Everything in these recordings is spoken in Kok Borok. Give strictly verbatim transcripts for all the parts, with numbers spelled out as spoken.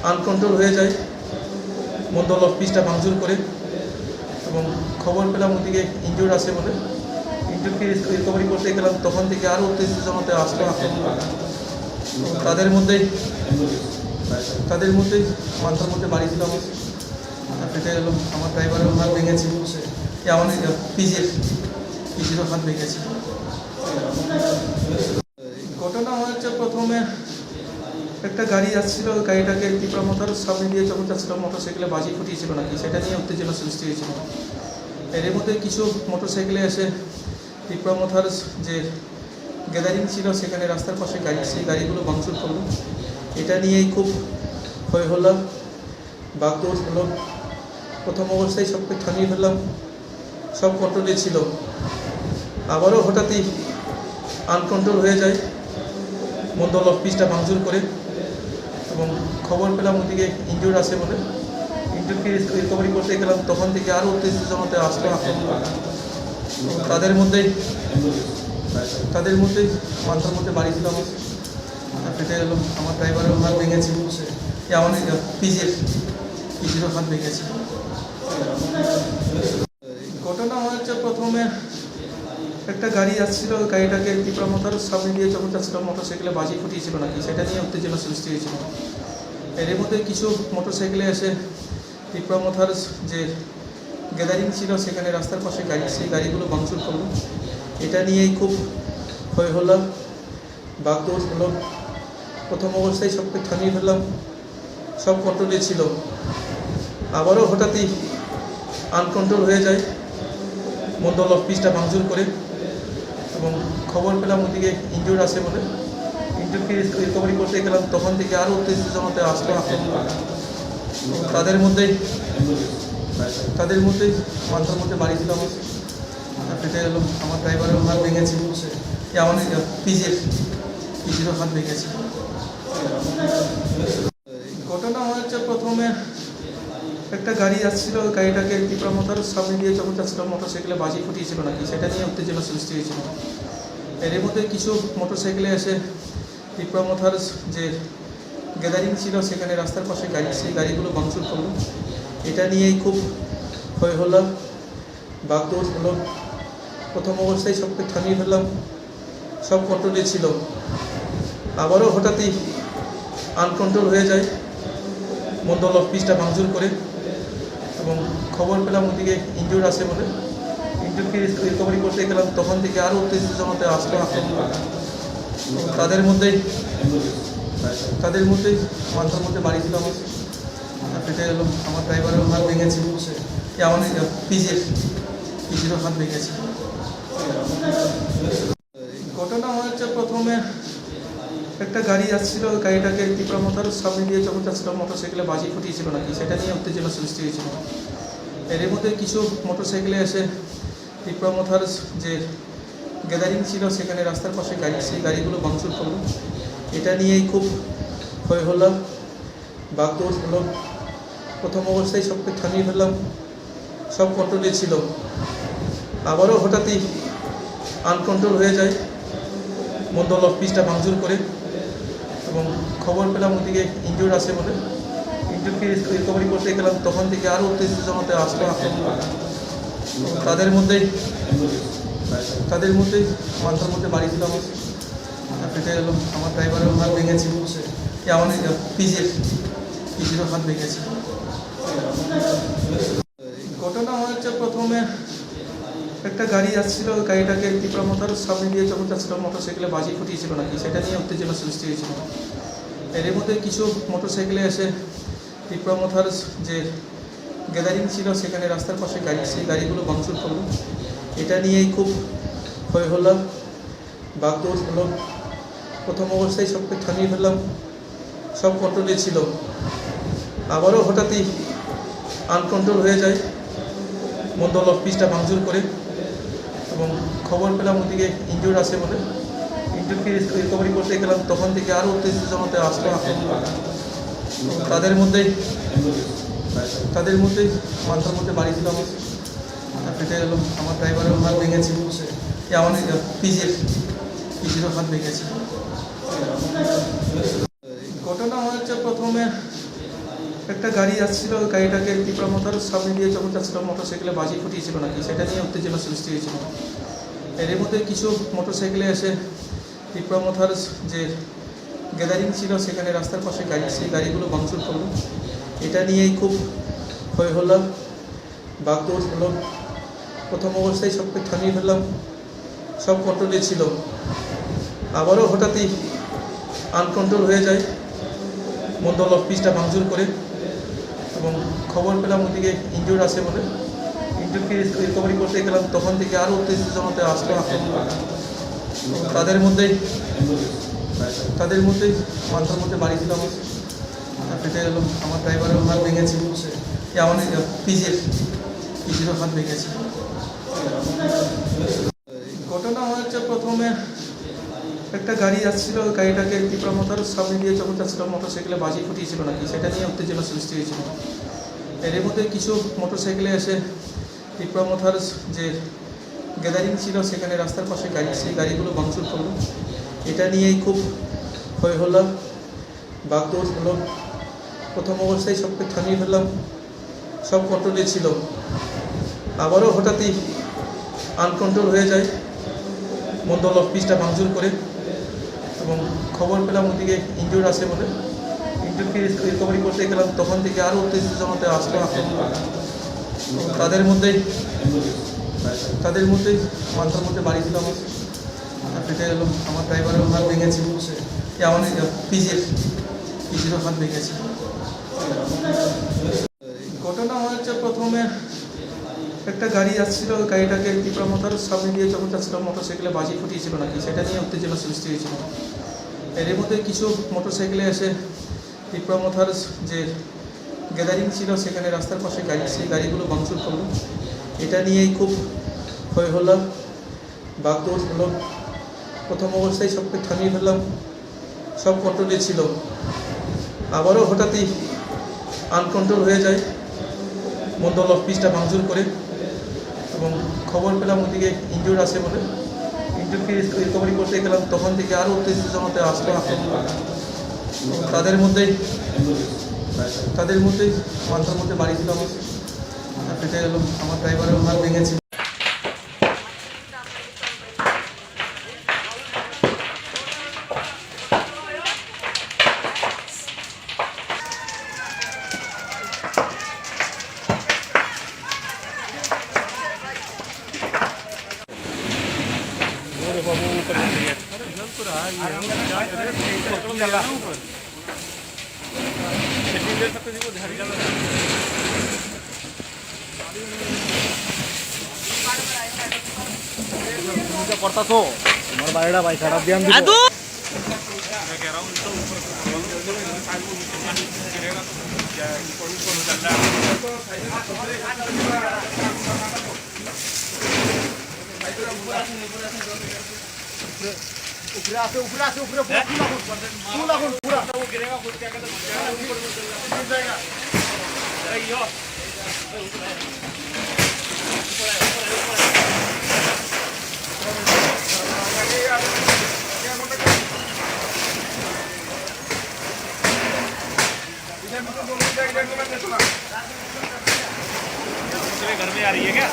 আনকন্ট্রোল হয়ে যায়। মণ্ডলর পিসটা ভাঙচুর করে এবং খবর পেলাম ওদিকে ইনজুর্ড আছে বলে। ইনজুর্ডকে রিকভারি করতে গেলাম, তখন থেকে আরও উত্তেজিত জনতা আসলো আক্রমণ। তাদের মধ্যেই, তাদের মধ্যেই মাথার মধ্যে বাড়ি ছিল আমার। মাথা ফেটে গেল, আমার ড্রাইভারের হাত ভেঙেছে, এ আমার পিজির, পিজিরও হাত ভেঙেছে। ঘটনা হয়েছে, প্রথমে একটা গাড়ি আসছিল, গাড়িটাকে টিপরা মথার সামনে দিয়ে যখন যাচ্ছিল, মোটরসাইকেলে বাজি ফুটিয়েছিল নাকি, সেটা নিয়ে উত্তেজনা সৃষ্টি হয়েছিল। এর মধ্যে কিছু মোটরসাইকেলে এসে টিপরা মথার যে গ্যাদারিং ছিল, সেখানে রাস্তার পাশে গাড়ি, সেই গাড়িগুলো ভাঙচুর করলো। এটা নিয়েই খুব হই হল্লা, বাগদৌড় হলো। প্রথম অবস্থায় সবকে থামিয়ে ফেললাম, সব কন্ট্রোলে ছিল। আবারও হঠাৎই আনকন্ট্রোল হয়ে যায়। মণ্ডল অফিসটা ভাঙচুর করে এবং খবর পেলাম ওদিকে ইনজুর্ড আছে বলে। ইনজুর্ডকে রিকভারি করতে গেলাম, তখন থেকে আরও উত্তেজিত জনতা আসলো আক্রমণ। তাদের মধ্যেই, তাদের মধ্যেই মাথার মধ্যে বাড়ি ছিল আমার। মাথা ফেটে গেল, আমার ড্রাইভারের হাত ভেঙেছে, এ আমার পিজির, পিজিরও হাত ভেঙেছে। ঘটনা হয়েছে, প্রথমে একটা গাড়ি আসছিল, গাড়িটাকে টিপরা মথার সামনে দিয়ে যখন যাচ্ছিল, মোটরসাইকেলে বাজি ফুটিয়েছিল নাকি, সেটা নিয়ে উত্তেজনা সৃষ্টি হয়েছিল। এর মধ্যে কিছু মোটরসাইকেলে এসে টিপরা মথার যে গ্যাদারিং ছিল, সেখানে রাস্তার পাশে গাড়ি, সেই গাড়িগুলো ভাঙচুর করলো। এটা নিয়েই খুব হই হল্লা, বাগদৌড় হলো। প্রথম অবস্থায় সবকে থামিয়ে ফেললাম, সব কন্ট্রোলে ছিল। আবারও হঠাৎই আনকন্ট্রোল হয়ে যায়। মণ্ডল অফিসটা ভাঙচুর করে এবং খবর পেলাম ওদিকে ইনজুর্ড আছে বলে। ইনজুর্ডকে রিকভারি করতে গেলাম, তখন থেকে আরও উত্তেজিত জনতা আসলো আক্রমণ। তাদের মধ্যেই, তাদের মধ্যেই মাথার মধ্যে বাড়ি ছিল আমার। মাথা ফেটে গেল, আমার ড্রাইভারের হাত ভেঙেছে, এ আমার পিজির, পিজিরও হাত ভেঙেছে। ঘটনা হয়েছে, প্রথমে একটা গাড়ি আসছিল, গাড়িটাকে টিপরা মথার সামনে দিয়ে যখন যাচ্ছিল, মোটরসাইকেলে বাজি ফুটিয়েছিল নাকি, সেটা নিয়ে উত্তেজনা সৃষ্টি হয়েছিল। এর মধ্যে কিছু মোটরসাইকেলে এসে টিপরা মথার যে গ্যাদারিং ছিল, সেখানে রাস্তার পাশে গাড়ি, সেই গাড়িগুলো ভাঙচুর করলো। এটা নিয়েই খুব হই হল্লা, বাগদৌড় হলো। প্রথম অবস্থায় সবকে থামিয়ে ফেললাম, সব কন্ট্রোলে ছিল। আবারও হঠাৎই আনকন্ট্রোল হয়ে যায়। মণ্ডল অফিসটা ভাঙচুর করে এবং খবর পেলাম ওদিকে ইনজুর্ড আছে বলে। ইনজুর্ডকে রিকভারি করতে গেলাম, তখন থেকে আরও উত্তেজিত জনতা আসলো আক্রমণ। তাদের মধ্যেই, তাদের মধ্যেই মাথার মধ্যে বাড়ি ছিল আমার। মাথা ফেটে গেল, আমার ড্রাইভারের হাত ভেঙেছে, এ আমার পিজির, পিজিরও হাত ভেঙেছে। ঘটনা হয়েছে, প্রথমে একটা গাড়ি আসছিল, গাড়িটাকে টিপরা মথার সামনে দিয়ে যখন যাচ্ছিল, মোটরসাইকেলে বাজি ফুটিয়েছিল নাকি, সেটা নিয়ে উত্তেজনা সৃষ্টি হয়েছিল। এর মধ্যে কিছু মোটরসাইকেলে এসে টিপরা মথার যে গ্যাদারিং ছিল, সেখানে রাস্তার পাশে গাড়ি, সেই গাড়িগুলো ভাঙচুর করলো। এটা নিয়েই খুব হই হল্লা, বাগদৌড় হলো। প্রথম অবস্থায় সবকে থামিয়ে ফেললাম, সব কন্ট্রোলে ছিল। আবারও হঠাৎই আনকন্ট্রোল হয়ে যায়। মণ্ডল অফিসটা ভাঙচুর করে এবং খবর পেলাম ওদিকে ইনজুর্ড আছে বলে। ইনজুর্ডকে রিকভারি করতে গেলাম, তখন থেকে আরও উত্তেজিত জনতা আসলো আক্রমণ। তাদের মধ্যেই, তাদের মধ্যেই মাথার মধ্যে বাড়ি ছিল আমার। মাথা ফেটে গেল, আমার ড্রাইভারের হাত ভেঙেছে, এ আমার পিজির, পিজিরও হাত ভেঙেছে। ঘটনা হয়েছে, প্রথমে একটা গাড়ি আসছিল, গাড়িটাকে টিপরা মথার সামনে দিয়ে যখন যাচ্ছিল, মোটরসাইকেলে বাজি ফুটিয়েছিল নাকি, সেটা নিয়ে উত্তেজনা সৃষ্টি হয়েছিল। এর মধ্যে কিছু মোটরসাইকেলে এসে টিপরা মথার যে গ্যাদারিং ছিল, সেখানে রাস্তার পাশে গাড়ি, সেই গাড়িগুলো ভাঙচুর করলো। এটা নিয়েই খুব হই হল্লা, বাগদৌড় হলো। প্রথম অবস্থায় সবকে থামিয়ে ফেললাম, সব কন্ট্রোলে ছিল। আবারও হঠাৎই আনকন্ট্রোল হয়ে যায়। মণ্ডল অফিসটা ভাঙচুর করে এবং খবর পেলাম ওদিকে ইনজুর্ড আছে বলে। ইনজুর্ডকে রিকভারি করতে গেলাম, তখন থেকে আরও উত্তেজিত জনতা আসলো আক্রমণ। তাদের মধ্যেই, তাদের মধ্যেই মাথার মধ্যে বাড়ি ছিল আমার। মাথা ফেটে গেল, আমার ড্রাইভারের হাত ভেঙেছে, এ আমার পিজির, পিজিরও হাত ভেঙেছে। ঘটনা হয়েছে, প্রথমে একটা গাড়ি আসছিল, গাড়িটাকে তিপ্রা মথার সামনে দিয়ে যখন যাচ্ছিল, মোটরসাইকেলে বাজি ফুটিয়েছিল নাকি, সেটা নিয়ে উত্তেজনা সৃষ্টি হয়েছিল। এর মধ্যে কিছু মোটরসাইকেলে এসে তিপ্রা মথার যে গ্যাদারিং ছিল, সেখানে রাস্তার পাশে গাড়ি, সেই গাড়িগুলো ভাঙচুর করলো। এটা নিয়েই খুব হইহল্লা, বাগদৌড় হলো। প্রথম অবস্থায় সবকে থামিয়ে ফেললাম, সব কন্ট্রোলে ছিল। আবারও হঠাৎই আনকন্ট্রোল হয়ে যায়, মন্ডল অফিসটা ভাঙচুর করে। এবং খবর পেলাম ওদিকে ইনজুর্ড আছে বলে। ইনজুর্ডকে রিকভারি করতে গেলাম, তখন থেকে আরও উত্তেজিত জনতা আসলো আক্রমণ। তাদের মধ্যেই, তাদের মধ্যেই মাথার মধ্যে বাড়ি ছিল আমার। আর পেটে গেল, আমার ড্রাইভারেরও হাত ভেঙেছে। এ, আমার পিজির, পিজিরও হাত ভেঙেছে। ঘটনা হয়েছে, প্রথমে একটা গাড়ি আসছিল, গাড়িটাকে তিপ্রা মথার সামনে দিয়ে যখন যাচ্ছিল, মোটরসাইকেলে বাজি ফুটিয়েছিল নাকি, সেটা নিয়ে উত্তেজনা সৃষ্টি হয়েছিল। এর মধ্যে কিছু মোটরসাইকেলে এসে তিপ্রা মথার যে গ্যাদারিং ছিল, সেখানে রাস্তার পাশে গাড়ি, সেই গাড়িগুলো ভাঙচুর করলো। এটা নিয়েই খুব হইহল্লা, বাগদৌড় হলো। প্রথম অবস্থায় সবকে থামিয়ে ফেললাম, সব কন্ট্রোলে ছিল। আবারও হঠাৎই আনকন্ট্রোল হয়ে যায়, মন্ডল অফিসটা ভাঙচুর করে। এবং খবর পেলাম ওদিকে ইনজুর্ড আছে বলে। ইনজুর্ডকে রিকভারি করতে গেলাম, তখন থেকে আরও উত্তেজিত জনতা আসলো আক্রমণ। তাদের মধ্যেই, তাদের মধ্যেই মাথার মধ্যে বাড়ি ছিল আমার। আর পেটে গেল, আমার ড্রাইভারেরও হাত ভেঙেছে। এ, আমার পিজির, পিজিরও হাত ভেঙেছে। ঘটনা হয়েছে, প্রথমে একটা গাড়ি আসছিল, গাড়িটাকে তিপ্রা মথার সামনে দিয়ে যখন যাচ্ছিল, মোটরসাইকেলে বাজি ফুটিয়েছিল নাকি, সেটা নিয়ে উত্তেজনা সৃষ্টি হয়েছিল। এর মধ্যে কিছু মোটরসাইকেলে এসে তিপ্রা মথার যে গ্যাদারিং ছিল, সেখানে রাস্তার পাশে গাড়ি, সেই গাড়িগুলো ভাঙচুর করলো। এটা নিয়েই খুব হইহল্লা, বাগদৌড় হলো। প্রথম অবস্থায় সবকে থামিয়ে ফেললাম, সব কন্ট্রোলে ছিল। আবারও হঠাৎই আনকন্ট্রোল হয়ে যায়, মন্ডল অফিসটা ভাঙচুর করে। এবং খবর পেলাম ওদিকে ইনজুর্ড আছে বলে। ইনজুর্ডকে রিকভারি করতে গেলাম, তখন থেকে আরও উত্তেজিত জনতা আসলো আক্রমণ। তাদের মধ্যেই, তাদের মধ্যেই মাথার মধ্যে বাড়ি ছিল আমার। আর পেটে গেল, আমার ড্রাইভারেরও হাত ভেঙেছে। তুমি যে করতাছো, তোমার বাড়িটা ভাই খারাপ ধ্যান দিবো। উপরে আছে, উপরে আছে, উপরে পুরা ফুল আগুন, ফুল আগুন, পুরা। घर में आ रही है क्या?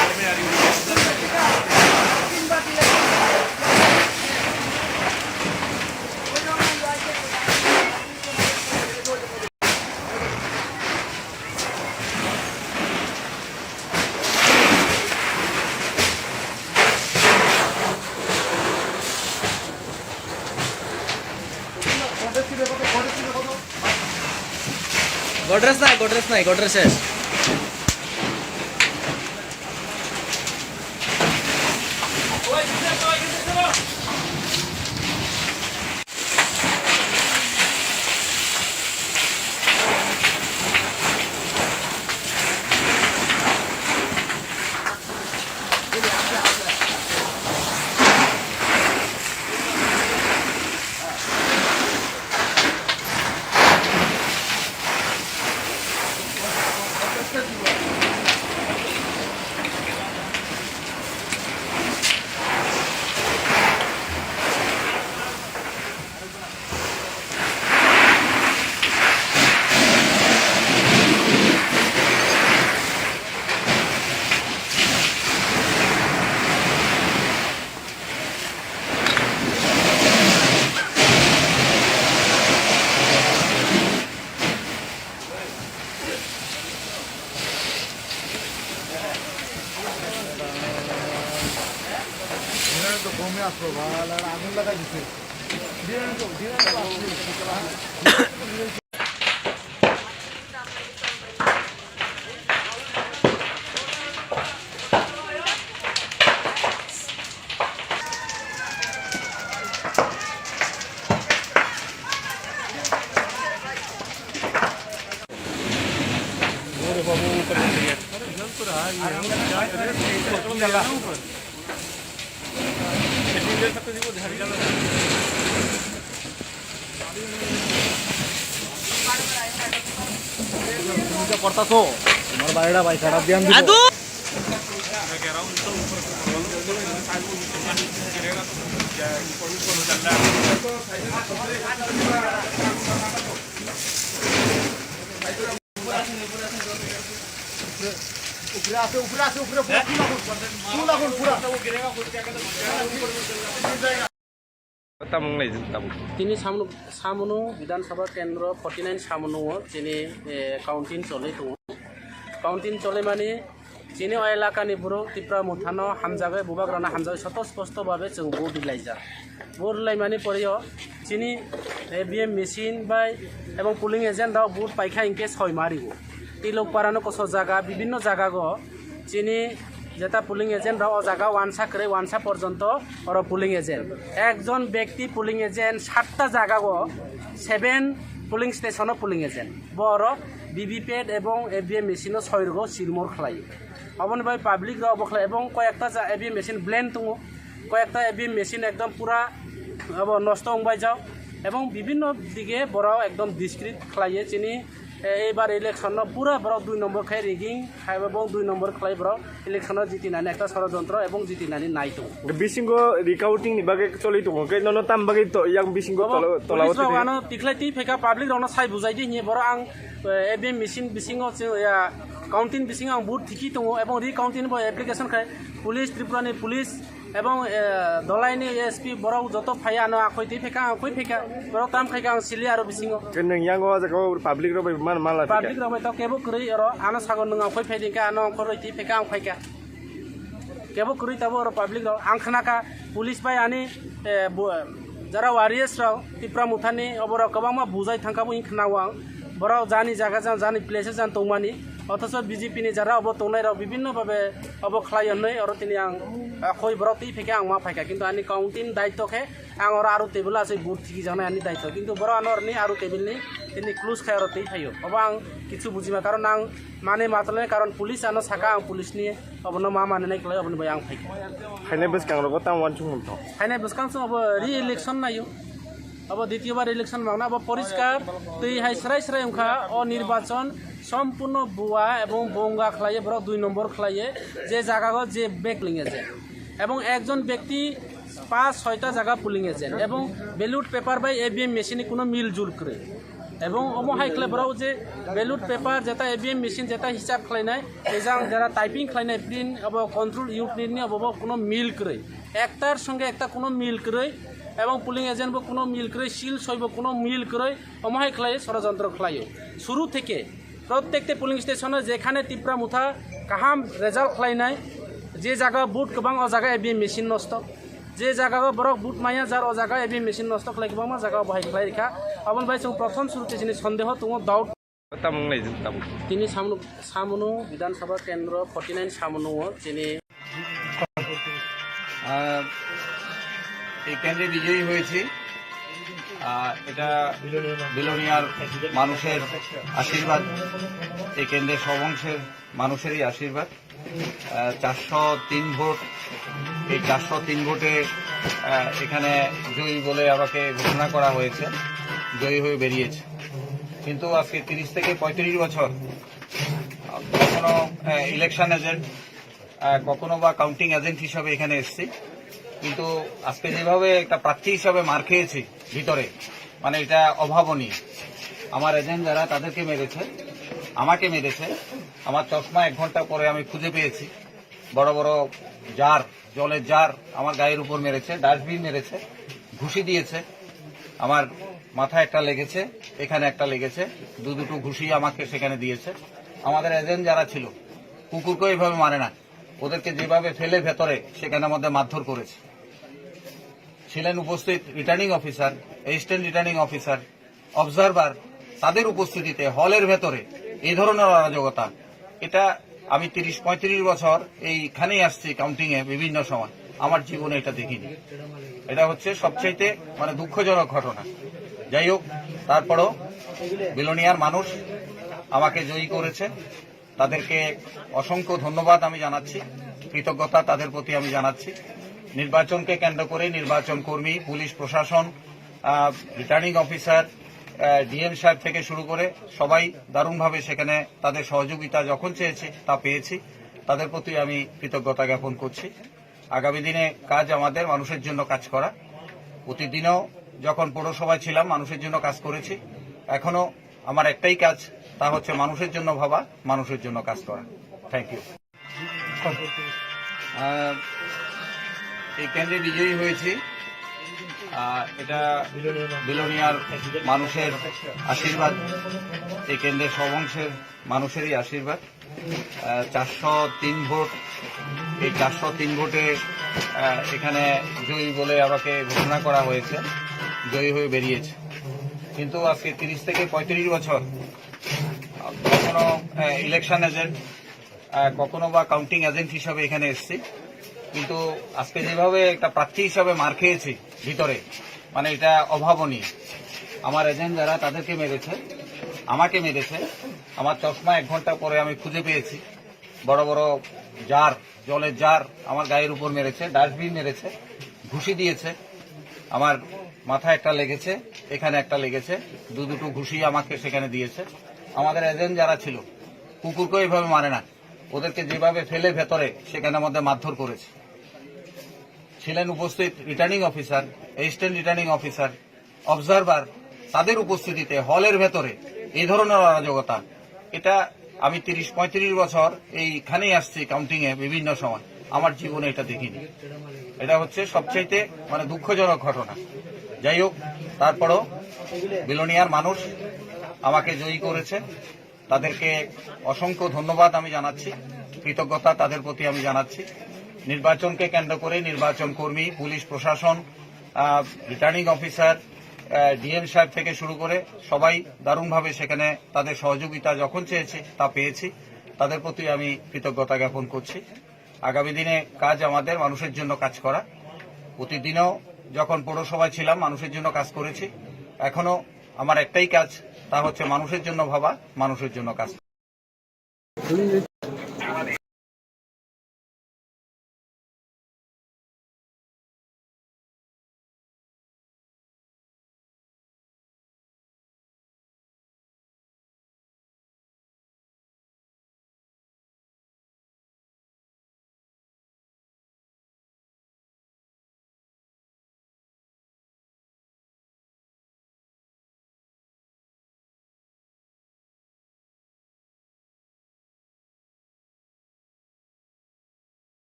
घर में आ रही है। গডরেজ নাই, গডরেজ নাই, গডরেজ শেষ। তুমি তো করতাছো, তোমার বাড়িটা ভাই খারাপ দিয়ে আমি দিবো। উপরে আছে, উপরে আছে, উপরে পুরা ফুল আগুন, ফুল আগুন পুরা। Tamung nai, tamung. Tini Samnu, Samnu Bidhan Sabha Kendro forty nine Samnu o tini, eh, counting choli tongo. Counting choli mani chini o elaka ni borok Tipra Motha no hamjagwi, bubagra no hamjagwi soto sposto babe chwng vote rilaijak. Vote rilaimani pore o chini A B M machine bai ebong polling agent rok vote paikha hinkhe soi ma rio. Tilok para no koso jaga, bibinno jaga go chini jeta polling agent rok o jaga wansa kwrwi wansa porjonto oro polling agent. Ekjon bekti polling agent satta jaga go seven polling station o polling agent. Bo oro V V P A T ebong A B M machine o soi rwgo silmor khlai. Oboni bai public rok bo khlai ebong koi ekta ja A B M machine blend tongo. Koi ekta A B M machine ekdom pura abo nosto wng bai jak. Ebong bibinno dige borok ekdom discredit khlai chini, eh, eibar election no pura borok dui number khai rigging, khai bo dui number khlai borok election no jitinani ekta sorojontro ebong jitinani nai tongo. Bisingo recounting ni bagwi choli tongo, khe nono tam bagwi to-, yang bisingo Obo tola, tola police rok twi- ano tikhlai twi phaikha, public rok no sai bujai di hinwi borok ang, eh, A B M machine bisingo chwng, ya, counting bisingo ang vote thiki tongo ebong recounting bo application khai police, Tripura ni police ebong, eh, Dolai ni S P borok joto phai ano akhoi twi phaikha, ang khoi phaikha, borok tam khaikha ang sili aro bisingo. Khe nwng yang o jaga o public rok bai man, man lai phaikha. Public rok bai to kebo kwrwi oro ano sago nwng ang khoi phai di khe ano ang khoroi twi phaikha ang phaikha. Kebo kwrwi tabuk oro public rok. Ang khna kha police bai ani, eh, bo-, jara warriors rok Tipra Mothani oborok kwbangma bujai thangkha bo wng khna o ang. Borok jani jaga jan, jani place jan tongmani. Othocho B J P ni jara obo tongnai rok bibinno babe obo khlai hwnwi oro tini ang, eh, khoi borok twi phaikha ang ma phaikha. Kintu ani counting daitto khe ang oro aro table asai vote thiki jaknai ani daitto. Kintu borok ano oroni aro table ni tini close khai oro twi phaio. Obo ang kichu bujima karon ang mane matole karon police ano saka ang police ni Obono ma manwi nai kwlai, oboni bai ang phaikha. Phainai bwskangrogo tamo uansukmung tong? Phainai bwskang chwng obo re-election naio. Obo ditiyo bar election mangna, obo poriskar twi hai srai srai wngkha. O nirbachon sompurno bua ebong bonga khlaiye, borok dui nombor khlaiye, je jagago je bek lingya je. Ebong ekjon bekti pas soita jaga polling agent ebong ballot paper bai A B M machine ni kuno mil jul kwrwi. Ebong omo hai khlai borok je ballot paper jeta A B M machine jeta hisab khlainai, tejang jera typing khlainai print abo control unit ni abo bo kuno mil kwrwi. Ektar songe ekta kuno mil kwrwi ebong polling agent bo kuno mil kwrwi, seal soi bo kuno mil kwrwi, omo hai khlai sorojontro khlaio. Suru theke Prottekti polling station o jekhane Tipra Motha kaham result khlainai, je jaga vote kwbang o jaga A B M machine nosto, je jaga o borok vote maya jar o jaga A B M machine nosto khlai kwbangma jaga o bahai khlai rikha. Aboni bai chwng prothom suru te chini sondeho tongo, doubt. Tamung nai jin tamung. Tini Samnu, Samnu Bidhan Sabha Kendro forty nine Samnu o chini আহ, এই কেন্দ্রে বিজয়ী হয়েছি। আহ, এটা বিলোনিয়ার মানুষের আশীর্বাদ, এই কেন্দ্রের সব অংশের মানুষেরই আশীর্বাদ। আহ, চারশো তিন ভোট, এই চারশো তিন ভোটে, আহ, এখানে জয়ী বলে আমাকে ঘোষণা করা হয়েছে, জয়ী হয়ে বেরিয়েছে। কিন্তু আজকে তিরিশ থেকে পঁয়ত্রিশ বছর কখনো, আহ, ইলেকশন এজেন্ট, আহ, কখনো বা কাউন্টিং এজেন্ট হিসাবে এখানে এসেছি, কিন্তু আজকে যেভাবে একটা প্রার্থী হিসাবে মার খেয়েছি ভিতরে, মানে, এটা অভাবনীয়। আমার এজেন্ট যারা, তাদেরকে মেরেছে, আমাকে মেরেছে। আমার চশমা এক ঘন্টা পরে আমি খুঁজে পেয়েছি। বড় বড় জার, জলের জার আমার গায়ের উপর মেরেছে, ডাস্টবিন মেরেছে, ঘুষি দিয়েছে। আমার মাথায় একটা লেগেছে, এখানে একটা লেগেছে, দু দুটো ঘুষি আমাকে সেখানে দিয়েছে। আমাদের এজেন্ট যারা ছিল, কুকুরকেও এইভাবে মারে না, ওদেরকে যেভাবে ফেলে ভেতরে, সেখানে আমাদের মারধর করেছে। ছিলেন উপস্থিত returning officer, assistant returning officer, observer, তাদের উপস্থিতিতে হলের ভেতরে এই ধরনের অরাজকতা, এটা আমি তিরিশ পঁয়ত্রিশ বছর এইখানেই আসছি কাউন্টিং এ বিভিন্ন সময়, আমার জীবনে এটা দেখিনি। এটা হচ্ছে সবচাইতে মানে দুঃখজনক ঘটনা। যাই হোক, তারপরও বিলোনিয়ার মানুষ আমাকে জয়ী করেছে, তাদেরকে অসংখ্য ধন্যবাদ আমি জানাচ্ছি, কৃতজ্ঞতা তাদের প্রতি আমি জানাচ্ছি। নির্বাচনকে কেন্দ্র করে নির্বাচন কর্মী, পুলিশ প্রশাসন, আহ, রিটার্নিং অফিসার, আহ, ডিএম সাহেব থেকে শুরু করে সবাই দারুণভাবে সেখানে তাদের সহযোগিতা যখন চেয়েছি তা পেয়েছি। তাদের প্রতি আমি কৃতজ্ঞতা জ্ঞাপন করছি। আগামী দিনে কাজ আমাদের মানুষের জন্য কাজ করা। অতীত দিনেও যখন পৌরসভায় ছিলাম মানুষের জন্য কাজ করেছি, এখনো আমার একটাই কাজ, তা হচ্ছে মানুষের জন্য ভাবা, মানুষের জন্য কাজ করা। Thank you. আহ, এই কেন্দ্রে বিজয়ী হয়েছি। আহ, এটা বিলোনিয়ার মানুষের আশীর্বাদ, এই কেন্দ্রের সব অংশের মানুষেরই আশীর্বাদ। আহ, চারশো তিন ভোট, এই চারশো তিন ভোটে, আহ, এখানে জয়ী বলে আমাকে ঘোষণা করা হয়েছে, জয়ী হয়ে বেরিয়েছে। কিন্তু আজকে তিরিশ থেকে পঁয়ত্রিশ বছর কখনো, আহ, ইলেকশন এজেন্ট, আহ, কখনো বা কাউন্টিং এজেন্ট হিসাবে এখানে এসেছি, কিন্তু আজকে যেভাবে একটা প্রার্থী হিসাবে মার খেয়েছি ভিতরে, মানে, এটা অভাবনীয়। আমার এজেন্ট যারা, তাদেরকে মেরেছে, আমাকে মেরেছে। আমার চশমা এক ঘন্টা পরে আমি খুঁজে পেয়েছি। বড় বড় জার, জলের জার আমার গায়ের উপর মেরেছে, ডাস্টবিন মেরেছে, ঘুষি দিয়েছে। আমার মাথায় একটা লেগেছে, এখানে একটা লেগেছে, দু দুটো ঘুষি আমাকে সেখানে দিয়েছে। আমাদের এজেন্ট যারা ছিল, কুকুরকেও এভাবে মারে না, ওদেরকে যেভাবে ফেলে ভেতরে, সেখানে আমাদের মারধর করেছে। ছিলেন উপস্থিত returning officer, assistant returning officer, observer, তাদের উপস্থিতিতে হলের ভেতরে এই ধরনের অরাজকতা, এটা আমি তিরিশ পঁয়ত্রিশ বছর এইখানেই আসছি কাউন্টিং এ বিভিন্ন সময়, আমার জীবনে এটা দেখিনি। এটা হচ্ছে সবচাইতে মানে দুঃখজনক ঘটনা। যাই হোক, তারপরও বিলোনিয়ার মানুষ আমাকে জয়ী করেছে, তাদেরকে অসংখ্য ধন্যবাদ আমি জানাচ্ছি, কৃতজ্ঞতা তাদের প্রতি আমি জানাচ্ছি। নির্বাচনকে কেন্দ্র করে নির্বাচন কর্মী, পুলিশ প্রশাসন, আহ, রিটার্নিং অফিসার, আহ, ডিএম সাহেব থেকে শুরু করে সবাই দারুণভাবে সেখানে তাদের সহযোগিতা যখন চেয়েছি তা পেয়েছি। তাদের প্রতি আমি কৃতজ্ঞতা জ্ঞাপন করছি। আগামী দিনে কাজ আমাদের মানুষের জন্য কাজ করা। অতীত দিনেও যখন পৌরসভায় ছিলাম মানুষের জন্য কাজ করেছি, এখনো আমার একটাই কাজ, তা হচ্ছে মানুষের জন্য ভাবা, মানুষের জন্য কাজ।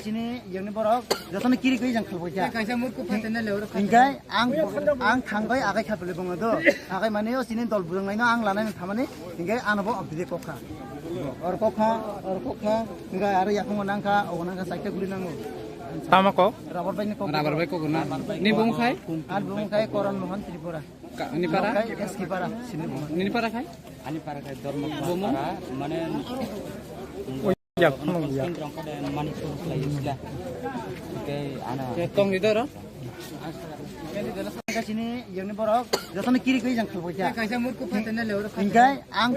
Chini yangni borok jotono kiri kwi jang khalbai kha. Kaisa murku phatina le oro. Hingkai ang, ang thangbai agai kha bele bongo do. Agai mane o chini dol bujang laino ang lanai thamani hingkai ano bo abdi kokha. Or kokha, or kokha, hingkai aro yakungo nangkha, ogo nangkha saita guri nango. Tama kok? Rabar bai ni kok. Rabar bai kok na. Ni bung khai? Ar bung khai Koron Mohan Tripura. Ka-, ni para? Kai S K para, sini bung. Ni para khai? Ani para khai Dharma Bomo? Para, mane, ya, ono kono ya. Sindrong kode Manipur khlai isla. Oke, ana. Ke tong ni doro? Kasini yangni borok, jotono kiri kwi jang khalbai kha. Kaisa murku phatina le oro. Hingkai ang,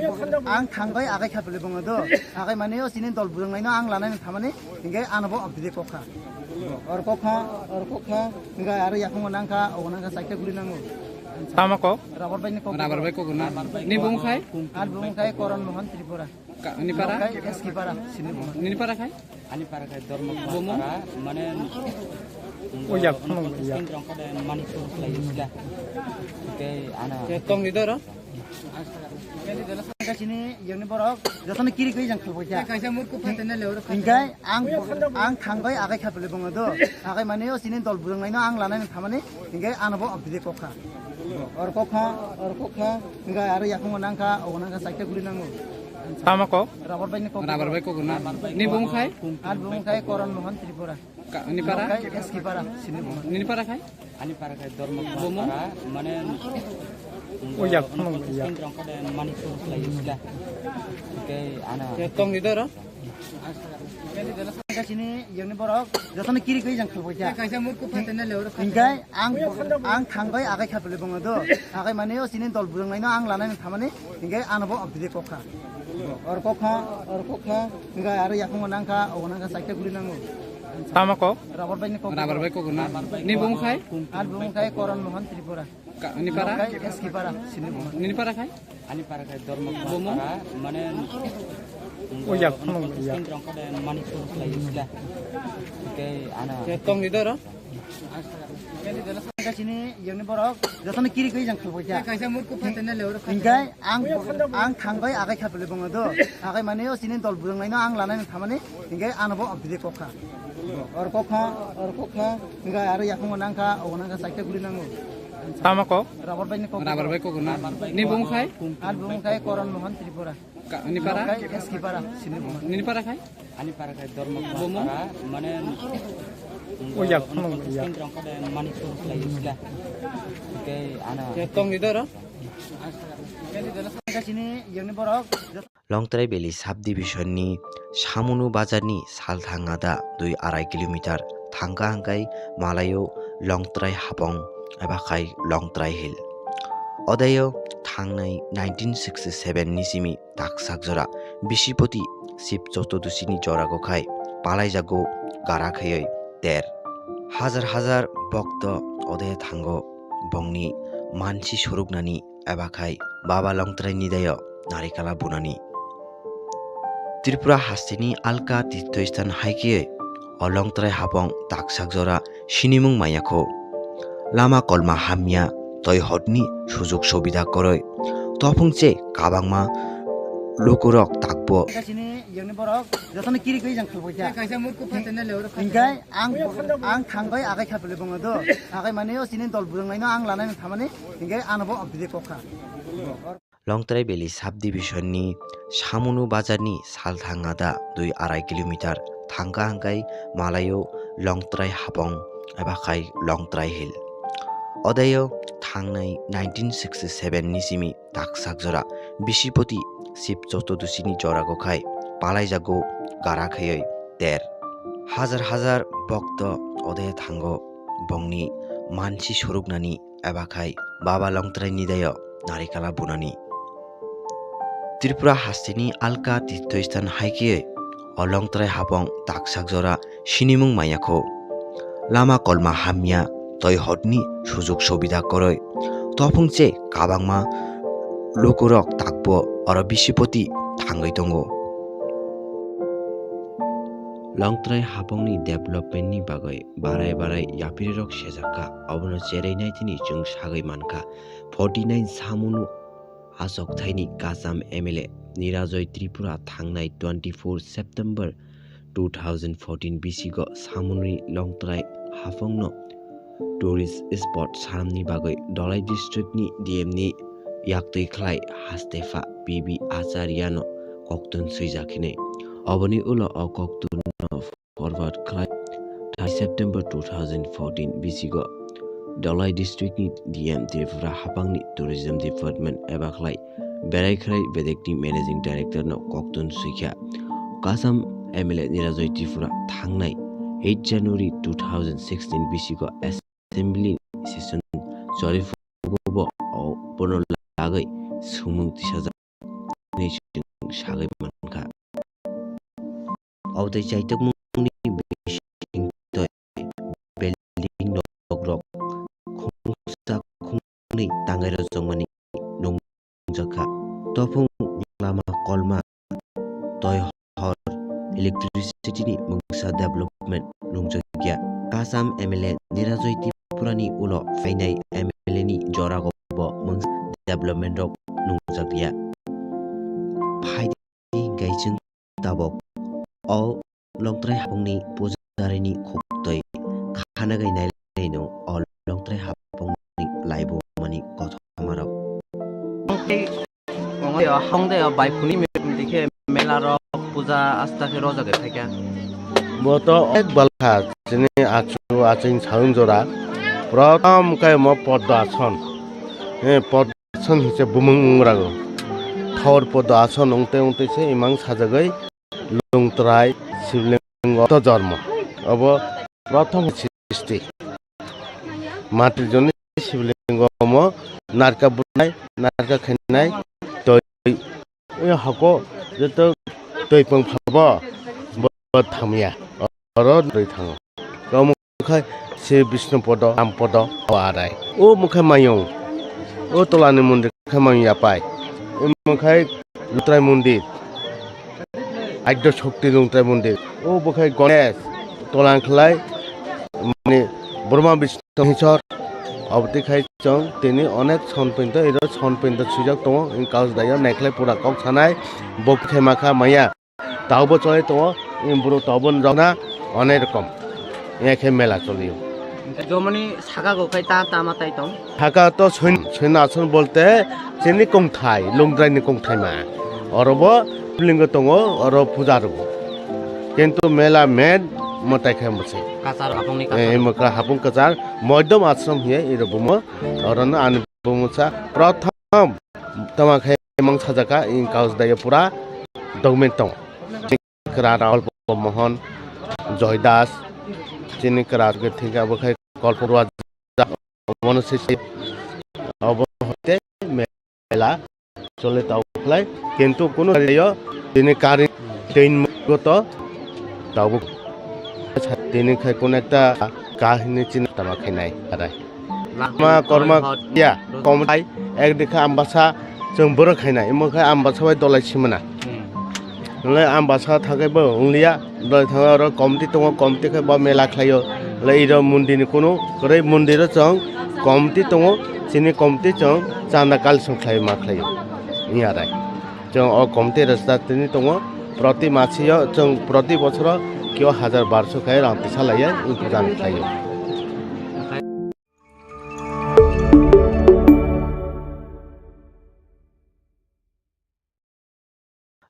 ang thangbai agai kha bele bongo do. Agai mane o chini dol bujang laino ang lanai thamani, hingkai ano bo abdi kokha. Or kokha, or kokha, hingkai aro yakungo nangkha, ogo nangkha saita guri nango. Tama kok? Rabar bai ni kok. Rabar bai kok na. Ni bung khai? Ar bung khai Koron Mohan Tripura. Ka-, ni para? Kai S K para, sini bung. Ni para khai? Ani para khai Dharma Bomo? Para, mane, o ya, ono kono ya. Sindrong kode Manipur khlai isla. Oke, ana. Ke tong ni doro? Kasini yangni borok jotono kiri kwi jang khalbai kha. Kaisa murku phatina le oro. Hingkai ang, ang thangbai agai kha bele bongo do. Agai mane o chini dol bujang laino ang lanai thamani hingkai ano bo abdi kokha. Or kokha, or kokha, hingkai aro yakungo nangkha, ogo nangkha saita guri nango. Tama kok? Rabar bai ni kok. Rabar bai kok na. Ni bung khai? Ar bung khai Koron Mohan Tripura. Ka-, ni para? Kai S K para, sini bung. Ni para khai? Ani para khai Dharma Bomo? Para, mane, Oh, ya, ono phone, ya. Pachis rong kade mani tu lai isla. Oke, ana. Ya, tong di doro. Sini yang ni borok, jotoni kiri kiri jang khalbo ya. Kaisa murku patena le oro. Hingkai ang, ang thangbai agai khabele bongo do. Agai mane o sini dol burung laino ang lanai thamani, hingkai ano bo abdi de kokha. Or kokha, or kokha, hingkai aro yakungo nangkha, o nangkha saikta guri nango. Tama kok? Rabar bai ni kok. Rabar bai kok na. Ni bung khai? Ar bung khai Koron Mohan Tripura. Ka-, ni para? Kai S K para, sini bung. Ni para khai? Ani para khai Dharma Bomo? Para, mane, Oh, ya, ono phone, ya. Pachis rong kade mani tu lai isla. Oke, ana. Ya, tong di doro. Sini yang ni borok, jotoni kiri kiri jang khalbo ya. Kaisa murku patena le oro. Hingkai ang, ang thangbai agai khabele bongo do. Agai mane o sini dol burung laino ang lanai thamani, hingkai ano bo abdi de kokha. Or kokha, or kokha, hingkai aro yakungo nangkha, o nangkha saikta guri nango. Tama kok? Rabar bai ni kok. Rabar bai kok na. Ni bung khai? Ar bung khai Koron Mohan Tripura. Ka-, ni para? Kai S K para, sini bung. Ni para khai? Ani para khai Dharma Bomo? Para, mane, Oh, ya, ono phone, ya. Pachis rong kade mani tu lai isla. Oke, ana. Ya, tong di doro. Sini yang ni borok. Longtrai Valley Subdivision ni Samunu Bazar ni salthang ada dui arai kilometer thangka hingkai malaio Longtrai Hapong eba khai Longtrai Hill. Odayo thangnai nineteen sixty seven ni simi taksak jora Bisipoti Sib Chotodosi ni jora go khai palaijago gara khayoi ter. Hajar hajar bokto odayo thango bongni mansi soroknani eba khai Baba Longtrai ni dayo narikala bunani. Tripura hasteni alka tirthoisthan hai khe o Longtrai Hapong taksak jora sinimung maya kho. Lama kolma hamya, toi hotni sujug subida koroi. Tophung che kabangma lukurok takbo. Sini yang ni borok, jotoni kiri kiri jang khalbo ya. Kaisa murku patena le oro. Hingkai ang, ang thangbai agai khabele bongo do. Agai mane o sini dol burung laino ang lanai thamani, hingkai ano bo abdi de kokha. Longtrai Valley Subdivision ni Samunu Bazar ni salthang ada dui arai kilometer thangka hingkai malaio Longtrai Hapong eba khai Longtrai Hill. Odayo thangnai nineteen sixty seven ni simi taksak jora Bisipoti Sib Chotodosi ni jora go khai palaijago gara khayoi ter. Hajar hajar bokto odayo thango bongni mansi soroknani eba khai Baba Longtrai ni dayo narikala bunani. Tripura hasteni alka tirthoisthan hai khe o Longtrai Hapong taksak jora sinimung maya kho. Lama kolma hamya, toi hotni sujug subida koroi. Tophung che kabangma lukurok takbo oro Bisipoti thangwi tongo. Longtrai Hapongni development ni bagwi barai barai yaphirirok sejakha, obono cherwi naitini chwng sagwi mankha. Forty nine Samunu achokthaini Kasam M L A Nirajoy Tripura thangnai twenty four September two thousand fourteen bisigo Samununi Longtrai Hapongno tourist spot sanamni bagwi Dholai district ni D M ni yaktwi khlai hastepha P B Acharyano koktun swijak hinwi. Oboni ulo o koktunno forward khlai thirty September two thousand fourteen bisigo Dholai district ni D M Tripura Hapangni Tourism Department eba khlai berai khlai bedekni Managing Director no koktun swikha. Kasam M L A Nirajoy Tripura thangnai eight January two thousand sixteen bisigo assembly session choli phugo bo o bono lagwi swngmung tisajak hinwi chwng sagwi mankha. Obotwi chaitokmungni bisingtwi building nokrok khungsa khungnwi tangwi rwchapmani nungjakha. Tophung lama kolma, toi hor, electricity ni mungsa development nungjakya. Kasam M L A Nirajoy Tripura ni ulo phainai M L A ni jorago bo mungsa development rok nungjakya. Phaidi hingkai chwng tabok o Longtrai Hapongni pujarini khuktwi khanagai nailaino o Longtrai Hapongni laibumani kothomarok. Hongdeo, hongdeo, bai phuni mithikhe rok puja asta khe rw jaga khaikha. Bo to ek balkha chini achu aching saung jora. Prothom khe mo Poddo ason. He Poddo ason hinse bumung wng rago. Thor Poddo ason wngte wngte se imang sajagwi Lungtrai Sibling to jormo. Obo prothom sristi. Matir joni Sibling omo narka bunai, narka khainai, twi. Oi hako joto twi pung phabo bo thamya. Oro twi thango. Omo khai se Bishnu Podo, Ram Podo, o arai. O mokhe mayung. O tolani mondir khe mayung yapai. O mokhe Lutrai mondir. Aidya Shakti Lungtrai Mondir. O bo khai Ganesh, tolang khlai, mane, Brahma Vishnu Ishwar, oboti khai chwng tini onek son pinto, iro son pinto swijak tongo, wng kaus daio, naikhlai pura kok sanai, bo khe makha maya. Taubo cholai tongo, wng buru taubo rokna onek rokom. Wng khe mela cholio. Jomoni saka go khai ta tama tai tong. Haka to soin, soin ason bolte chini kongthai, Lungtrai ni kongthai ma. Oro bo lingo tongo, oro puja rwo. Kintu mela main mwtai khai mwsai. Kachar hapung ni Eh, kachar. Mokra hapung kachar, moidom ashram hiye iro bumo. Oro no ani bumo sa prothom tama khai mang sajaka in kaus daya pura document tong. Kra Raul Mohon, Joy Das, chini kra ke thika bo khai Kolporwa, obono se se obo hote mela chole tau khlai, kintu kunu yo tini kari tin goto tau tini khai kun ekta kahini chini tama khainai arai. Lama korma ya, komtai, ek dikha Ambasa, chwng borok khaina, imo khai Ambasa bai dolai simana. Hmm. Nole Ambasa thakai bo ungliya, dolai thanga oro komti tongo, komti khai bo mela khlaio. Le iro mundi ni kunu, kore mundi ro chwng komti tongo, chini komti chwng chanda kal song khlai ma khlaio. Iya rai. Chwng o komti resta tini tongo, proti masio chwng proti bosoro kio hajar barso khai rang tisa laiya, puja khlaio.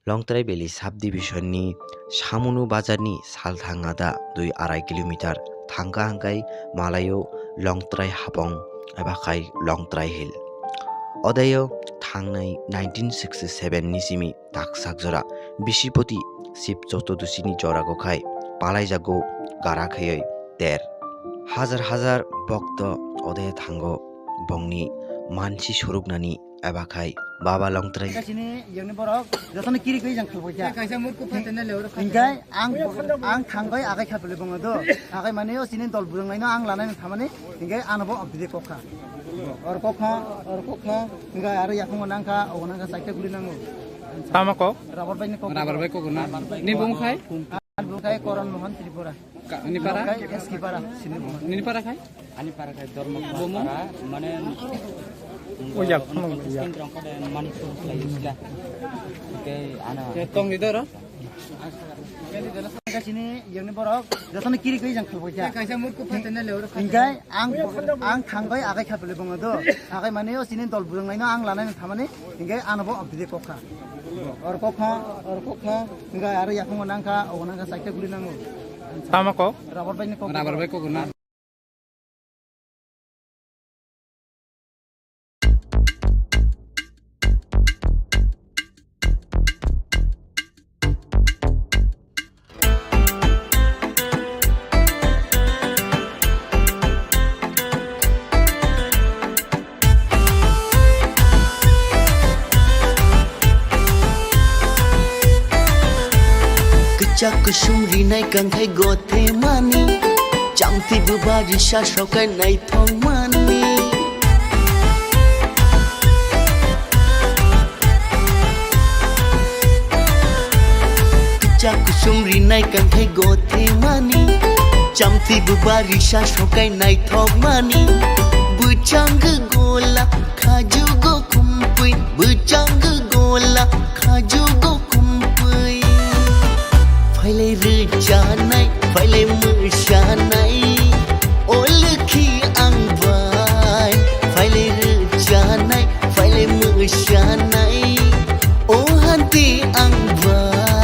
Longtrai Valley Subdivision ni Samunu Bazar ni salthang ada dui arai kilometer thangka hangkai malayo Longtrai Hapong eba khai Longtrai Hill. Odeyo thangnai nineteen sixty seven ni simi taksak jora Bisipoti Sib Chotodosi ni jora go khai palaijago gara khayoi ter. Hajar hajar bokto ode thango bongni mansi suruknani eba khai Baba Longtrai. Chini yongni borok jotono kiri kwi jang khalbo kya. Kaisa murku phatene le oro. Hingkai ang, ang thangbai agai khaphili bongo do. Agai mani o chini dol burung laino ang lanai thamani hingkai ano bo abdi kokha. Or kokha, or kokha, hingkai aro yakungo nangkha, ogo nangkha, chaita guri nango. Tama kok? Rabar bai ni kok. Rabar bai kok na. Ni bung khai? Ni bung khai Koron Mohan Tripura. Ka-, ni para? Bung khai S K para, sini bung. Ni para khai? Ani para khai Dharma Bomo? Para, mane, O yak, ono phano yak. Skin rong kade mani tu khai sila. Ke ana. Ke tong di doro? Chini yongni borok jotono kiri kwi jang khalbo kya. Kaisa murku phatene le oro. Hingkai ang, ang thangbai agai khaphili bongo do. Agai mani o chini dol burung laino ang lanai thamani hingkai ano bo abdi kokha. Or kokha, or kokha, hingkai aro yakungo nangkha, ogo nangkha, chaita guri nango. Tama kok? Rabar bai ni kok. Rabar bai kok na. Kwchak kusum rinai kangkhai gothe mani, chamti buba risa sokai naithok mani. Kwchak kusum rinai kangkhai gothe mani, chamti buba risa sokai naithok mani. Bwchang gola khajugo khumpui, bwchang gola khajugo khumpui. Phailai rwchanai, phailai mwsanai, o lwkhi ang bai. Phailai rwchanai, phailai mwsanai, o hanti ang bai.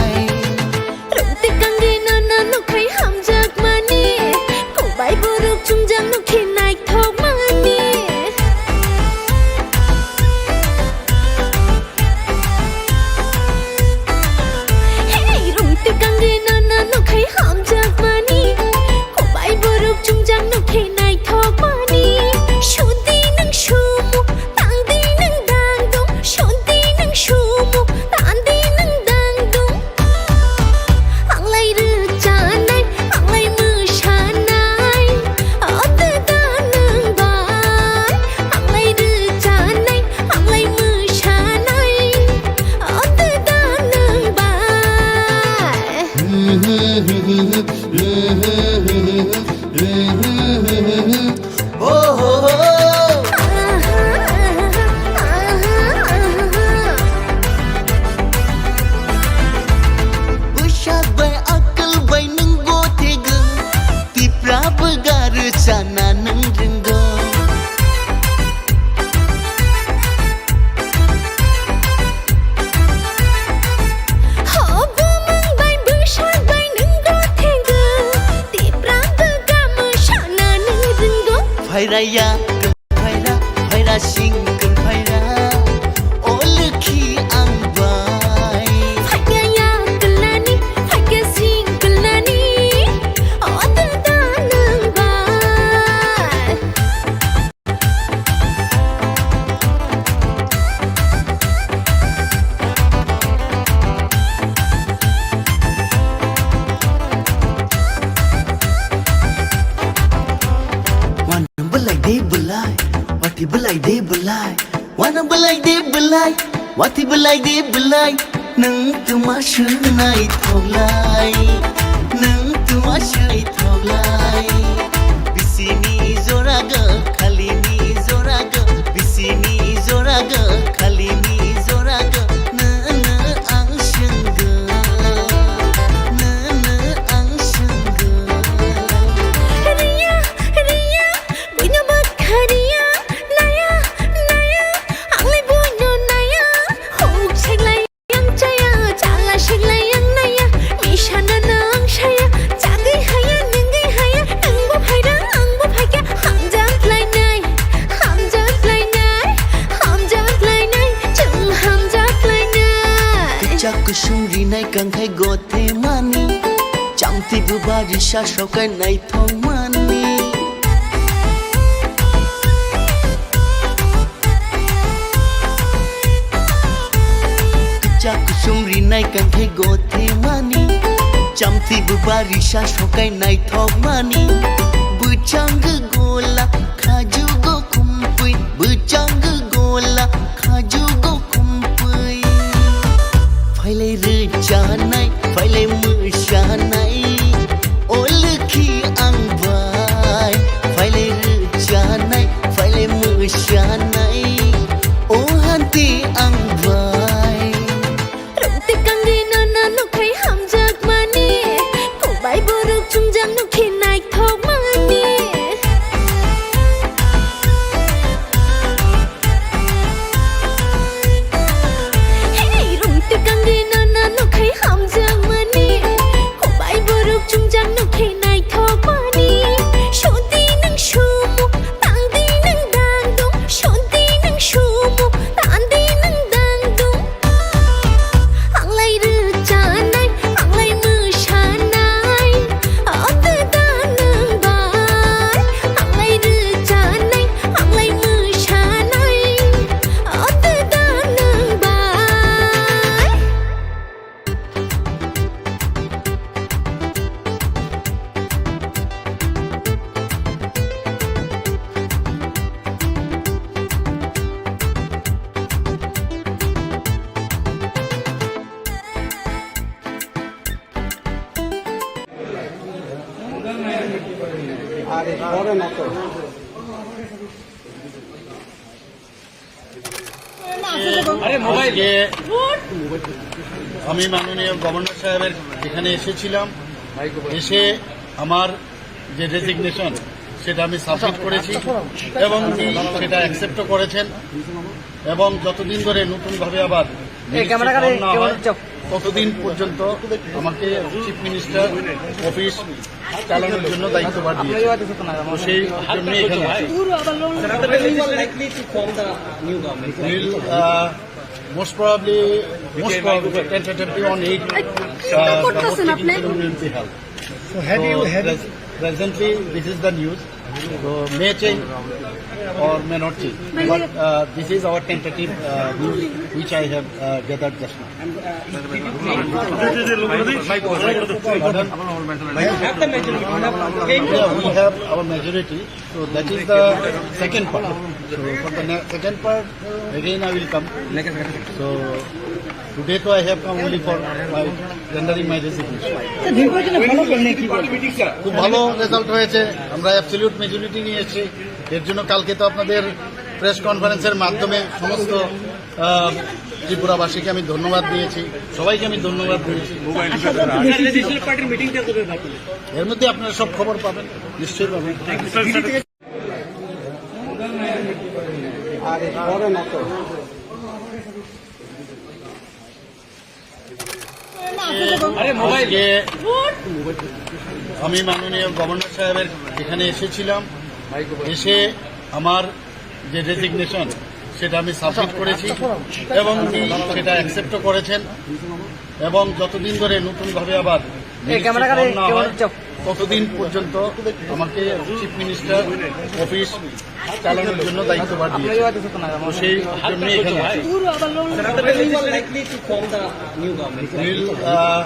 Bwsak bai akal bai nwng gothego, Tipra bwga rwchana nwng rwngo. Ho bumung bai bwsak bai nwng gothego, Tipra bwga mwsana nwng rwngo. Phairaya, phaira, phaira sing phaira, o lokhi ang bai. Phaikha ya kwlani, phaikha sing kwlani, o dada nwng bai. Wana belai de belai, wati belai de belai. Wana belai de belai, wati belai de belai. Nwng twma swnai thoklai, nwng twma swnai thoklai. Bisini jorago, khalini jorago, bisini jorago, khalini jorago. Nwng, nwng ang swnggo, nwng, nwng ang swnggo. Riya, riya, buino bwkha riya, naya, naya, anglai buino naya, huk seklai. Yang chaya, chala shenglai yang naya, misana nang saya, chagwi haya, nungwi haya, nungbo phaira, angbo phaikha, hamjak lainai, hamjak lainai, hamjak lainai, chwng hamjak lainai. Kwchak kusung rinai kangkhai gothe mani, chamti bwbari sa sokai naithok mani. Kwchak kusung rinai kangkhai gothe mani, chamti bwbari sa sokai naithok mani. Bwchang gola khajugo khumpui, bwchang gola khajugo khumpui. Phailai rwchanai, phailai mwsanai, o lokhi ang bai. Phailai rwchanai, phailai mwsanai, o hanti ang bai. Rungti kangri nana nukhai hamjak mani, kubai borok chungjak nukhi naithok mani. Hey, rungti kangri nana nukhai hamjak mani, kubai borok chungjak nukhi naithok mani. Sudi nang sumu, tangdi nang dangdung, sudi nang sumu, tangdi nang dangdung. Anglai rwchanai, anglai mwsanai, o dada nwng bai. Anglai rwchanai, anglai mwsanai, o dada nwng bai. আজকে আমি মাননীয় গভর্নর সাহেবের এখানে এসেছিলাম, এসে আমার যে রেজিগনেশন, সেটা আমি সাবমিট করেছি এবং উনি সেটা অ্যাকসেপ্টও করেছেন। এবং যতদিন ধরে নতুনভাবে আবার এই ক্যামেরা মিনিস্ট্রি কারে ফর্ম না হয়, ততদিন পর্যন্ত আমাকে চিফ মিনিস্টার অফিস চালানোর জন্য দায়িত্বভার দিয়েছে। তো সেই জন্যই এখানে আছি। We'll, uh, most probably, most probably, tentatively on eight, uh, the working will be held. So have you, have you, so pres-, presently, this is the news. So may change or may not change. But, uh, this is our tentative, uh, news which I have, uh, gathered just now. Pardon? Yeah, we have our majority. So that is the second part. So for the ne-, second part, again I will come. So Today তো I have come only for my rendering my resignation. Sir, দীর্ঘদিনের ভালো করলে কি বলবেন? খুব ভালো রেজাল্ট হয়েছে, আমরা অ্যাবসলিউট মেজরিটি নিয়ে এসেছি। এর জন্য কালকে তো আপনাদের প্রেস কনফারেন্সের মাধ্যমে সমস্ত আহ, ত্রিপুরাবাসীকে আমি ধন্যবাদ দিয়েছি, সবাইকে আমি ধন্যবাদ দিয়েছি। আচ্ছা, স্যার, লেজিসলেটিভ পার্টির মিটিংটা কবে ডাকলেন? এর মধ্যে আপনারা সব খবর পাবেন, নিশ্চয়ই পাবেন। আর পরে না তো। আজকে আমি মাননীয় গভর্নর সাহেবের এখানে এসেছিলাম, এসে আমার যে রেজিগনেশন, সেটা আমি সাবমিট করেছি এবং উনি সেটা অ্যাকসেপ্টও করেছেন। এবং যতদিন ধরে নতুনভাবে আবার এই ক্যামেরা কারে ফর্ম না কেমন হয়, হচ্ছে? ততদিন পর্যন্ত আমাকে চিফ মিনিস্টার অফিস চালানোর জন্য দায়িত্বভার দিয়েছে। তো সেই জন্য এখানে আছি। Will, uh,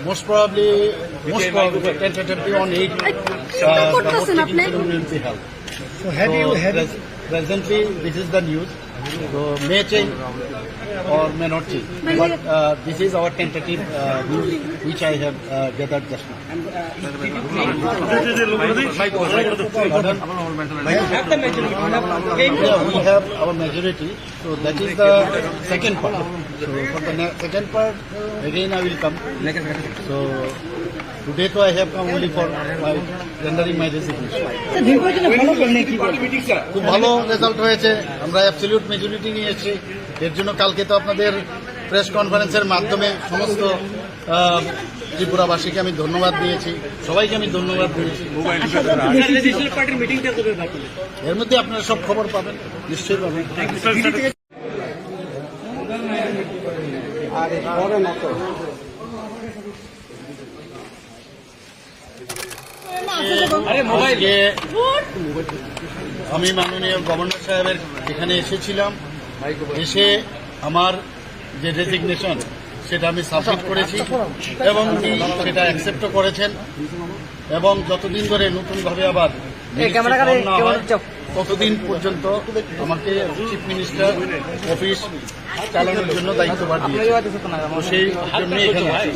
most probably, most probably, tentatively on eight, uh, the working meeting will be held. So have you, have you, presently, this is the news. So may change or may not change. But, uh, this is our tentative, uh, news which I have, uh, gathered just now. Pardon? Yeah, we have our majority. So that is the second part. So for the ne-, second part, again I will come. So today তো I have come only for my rendering my resignation. Sir, দীর্ঘদিনের ভালো করলে কি বলবেন? খুব ভালো রেজাল্ট হয়েছে, আমরা অ্যাবসলিউট মেজরিটি নিয়ে এসেছি। এর জন্য কালকে তো আপনাদের প্রেস কনফারেন্সের মাধ্যমে সমস্ত আহ, ত্রিপুরাবাসীকে আমি ধন্যবাদ দিয়েছি, সবাইকে আমি ধন্যবাদ দিয়েছি। আচ্ছা, স্যার, লেজিসলেটিভ পার্টির মিটিংটা কবে ডাকলেন? এর মধ্যে আপনারা সব খবর পাবেন, নিশ্চয়ই পাবেন। আরে, পরে না তো। আজকে আমি মাননীয় গভর্নর সাহেবের এখানে এসেছিলাম, এসে আমার যে রেজিগনেশন, সেটা আমি সাবমিট করেছি এবং উনি সেটা অ্যাকসেপ্টও করেছেন। এবং যতদিন ধরে নতুনভাবে আবার এই ক্যামেরা কারে ফর্ম না কেমন হয়, হচ্ছে? ততদিন পর্যন্ত আমাকে চিফ মিনিস্টার অফিস চালানোর জন্য দায়িত্বভার দিয়েছে। তো সেই জন্যই এখানে আছি।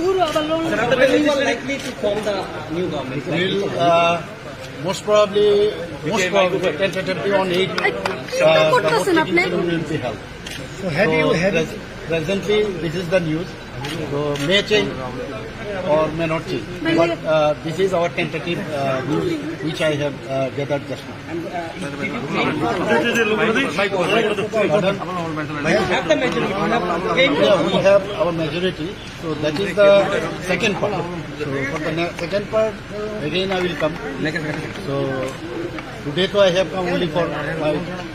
Will, uh, most probably, most probably, tentatively on eight, uh, the working meeting will be held. So have you, have you, presently, this is the news. So may change or may not change. But, uh, this is our tentative, uh, news which I have, uh, gathered just now. Pardon? Yeah, we have our majority. So that is the second part. So for the ne-, second part, again I will come. So today তো I have come only for my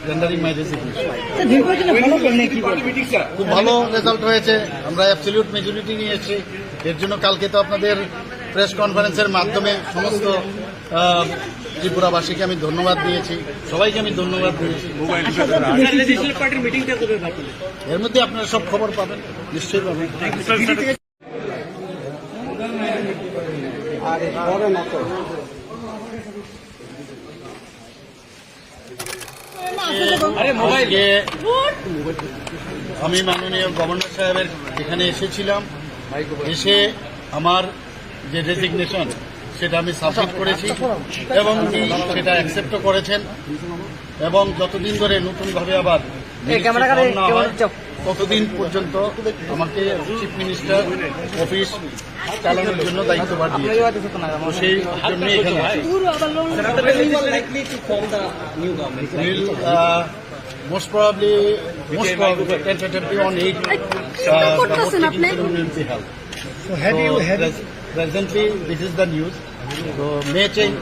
rendering my resignation. Sir, দীর্ঘদিনের ভালো করলে কি বলবেন? খুব ভালো রেজাল্ট হয়েছে, আমরা অ্যাবসলিউট মেজরিটি নিয়ে এসেছি। এর জন্য কালকে তো আপনাদের প্রেস কনফারেন্সের মাধ্যমে সমস্ত আহ, ত্রিপুরাবাসীকে আমি ধন্যবাদ দিয়েছি, সবাইকে আমি ধন্যবাদ দিয়েছি। আচ্ছা, স্যার, লেজিসলেটিভ পার্টির মিটিংটা কবে ডাকলেন? এর মধ্যে আপনারা সব খবর পাবেন, নিশ্চয়ই পাবেন। আরে, পরে না তো। আজকে আমি মাননীয় গভর্নর সাহেবের এখানে এসেছিলাম, এসে আমার যে রেজিগনেশন, সেটা আমি সাবমিট করেছি এবং উনি সেটা অ্যাকসেপ্টও করেছেন। এবং যতদিন ধরে নতুনভাবে আবার এই ক্যামেরা কারে ফর্ম না কেমন হয়, হচ্ছে? ততদিন পর্যন্ত আমাকে চিফ মিনিস্টার অফিস চালানোর জন্য দায়িত্বভার দিয়েছে। তো সেই জন্যই এখানে আছি। Will, uh, most probably, most probably, tentatively on eight, uh, the working meeting will be held. So have you, have you, presently, this is the news. So may change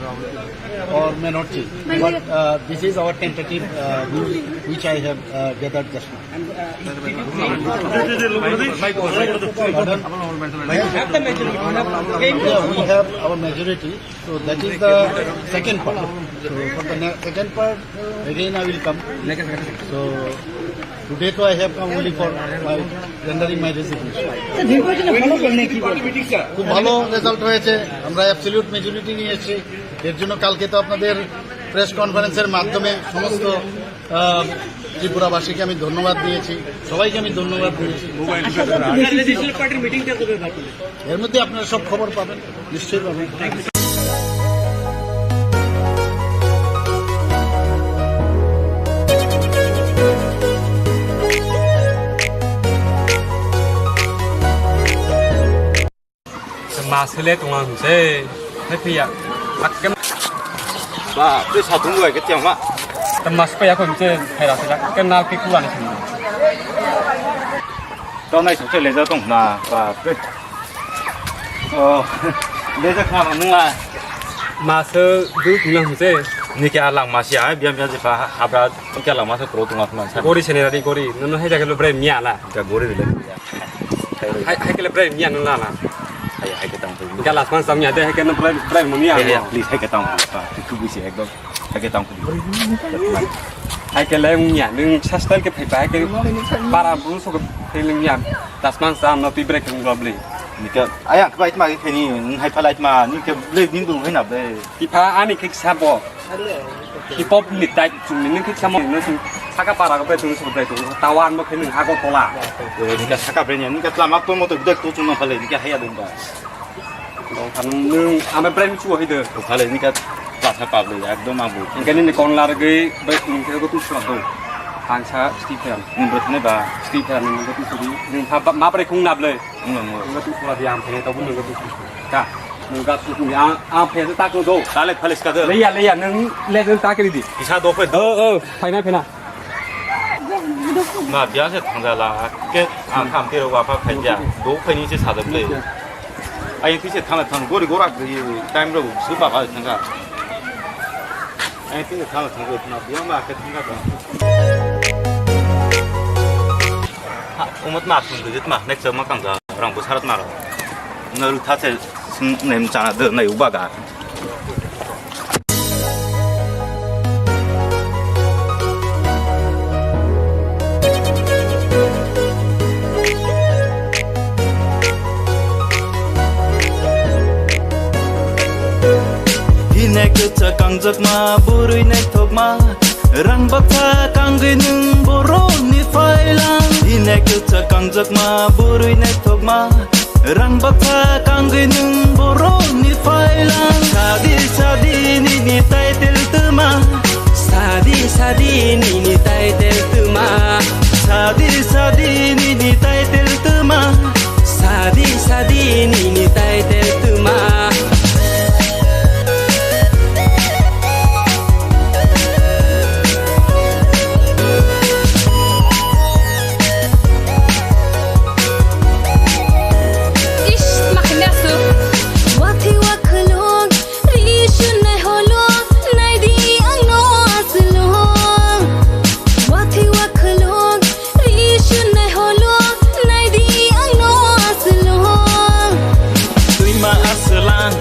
or may not change. But, uh, this is our tentative, uh, news which I have, uh, gathered just now. Pardon? Yeah, we have our majority. So that is the second part. So for the ne-, second part, again I will come. So today তো I have come only for my rendering my resignation. Sir, দীর্ঘদিনের ভালো করলে কি বলবেন? খুব ভালো রেজাল্ট হয়েছে, আমরা অ্যাবসলিউট মেজরিটি নিয়ে এসেছি। এর জন্য কালকে তো আপনাদের প্রেস কনফারেন্সের মাধ্যমে সমস্ত আহ, ত্রিপুরাবাসীকে আমি ধন্যবাদ দিয়েছি, সবাইকে আমি ধন্যবাদ দিয়েছি। ন্যাশনাল পার্টির মিটিংটা কবে হবে আপনাদের? এর মধ্যে আপনারা সব খবর পাবেন, নিশ্চয়ই পাবেন। Masile tunga hwnse, hai phiya. Akke ba, tei satung bai ke tiang ma. Te mas pa ya ko hwnse, hai ra se, ke na ki kula ni sini. To nai sung se leja tong na, ba, tei. Oh, leja kha ma nunga. Mas du tunga hwnse. Ni ke alang mas ya, biam biam je pa, habra, ke alang mas kro tunga tunga sa. Gori sene ra di gori, nono hai jaga lo bre mia la. Ka gori bile. Hai, hai kele bre mia nung la la. Hai, hai ke tang pui. Galas man sam ya de, hai kele bre, bre mia. Hai, hai, please, hai ke tang pui. Ah, tu, tu bisi ekdom. Hai ke tang pui. Hai kele mia, nung sa style ke phai ba, hai ke para bru so ke phai mia. Das man sam no pi bre ke nung bli. Nika, ayang ke ba itma ke ni, hai phalai ma, ni ke bre ni du hai na bre. Tipha ani khe sabo. Hip hop ni type chwng ni khe samo no chwng saka para ko bai chwng sabo bai chwng tawan bo khe nung hago tola. Nika saka bre ni, nika tla mak to mo to dak to chwng no phale, nika haya dum ba. Dong khan nung ama bre ni chuo hide. To phale nika tla sa pa bre, ekdom abu. Nika ni kon lar ge bai chwng khe go tu swa do. Ang sa Stephen. Nung bre thane ba. Stephen nung go tu sudi. Nung ha ma bre khung nable. Nungga tu pura diam phai, tau nungga tu. Ka, nungga tu ni ang, ang phai ta ko do. Tale phalis ka do. Leya, leya, nung le nung ta ke di. Isa do phai. Oh, oh, phai na, phai na. Ma biya se thang jala, ke ang kham tiro wa pha khai ja. Do phai ni se sa do le. Ai ti se thang thang gori gora time ro su pa pa thang ka. Ai ti se thang thang go na biya ma ke thang ka. Ha, umut ma sung dujit ma, next ma kang ga, rang bu sarat ma ro. Na ru tha se sung nem chana de na yu ba ga. Hine kwchak kangjak ma, bwrwi naithok ma. Rang baksa kangwi nwng borokni phailang, hine kwchak kangjak ma, bwrwi naithok ma. Rang baksa kangwi nwng borokni phailang, sadi sadi nini title twma, sadi sadi nini title twma, sadi sadi nini title twma, sadi sadi nini title twma. Ish, makhanya su. Wathi wakhulung, ri shunai holung, naidi angno aslung. Wathi wakhulung, ri shunai holung, naidi angno aslung. Twima aslang,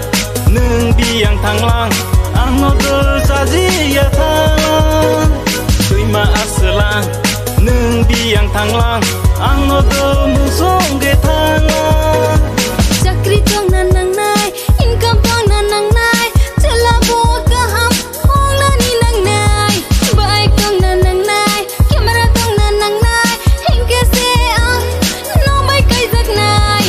nwng biyang thanglang, angno dol chajiya thanglang. Twima aslang, nwng biyang thanglang, angno dol musongge thanglang. Chakri tongna nangnai, income tongna nangnai, chwla bo kaham. Ong nani nangnai, bike tongna nangnai, camera tongna nangnai, hinkhe se ang nokbai kaijaknai.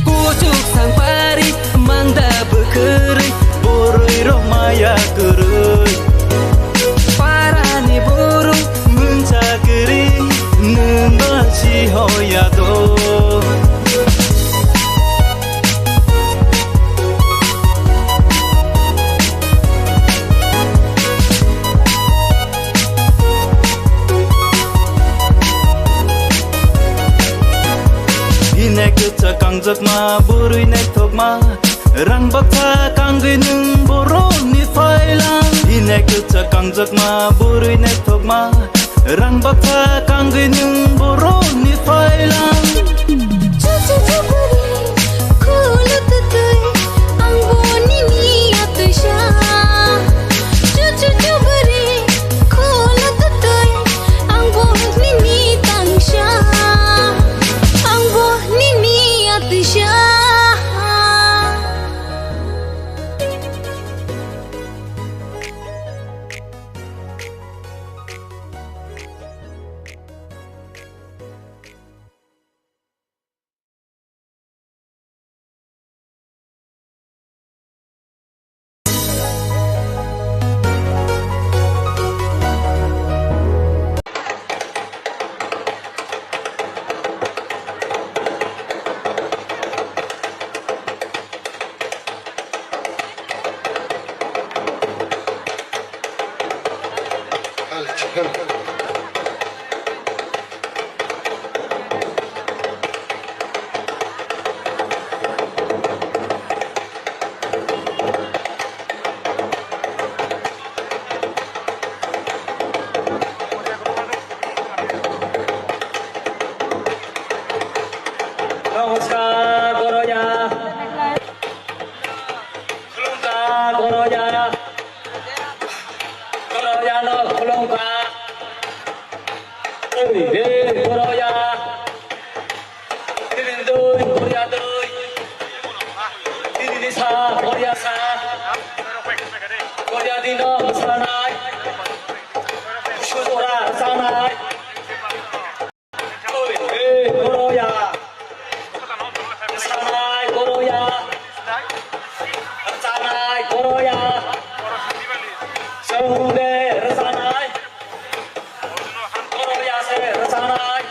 Kuchuk sangpari mangda bwkhwrwi, borwi rok maya kwrwi. Parani borok mungsa kwrwi, nwng ba si hoya do. Hine kwchak kangjak ma, bwrwi naithok ma, rang baksa kangwi nwng borokni phailang. Hine kwchak kangjak ma, bwrwi naithok ma, rang baksa kangwi nwng borokni phailang. Chuchu chuburi, khulu tutui, ang bo nini atwisa. Chuchu chuburi, khulu tutui, ang bo nini tangsa. Ang bo nini atwisa. Namaskar, Goroya. Khulumkha, Goroya. Goroyano khulumkha. Oi, he, Goroya. Nini dui, Goroya dui. Nini sa, Goroya sa. Goroya dino sanai. Sujora sanai. Oi, oi, Goroya. Rwchanai Goroya. Rwchanai Goroya. Chwng de rwchanai. Goroya se rwchanai.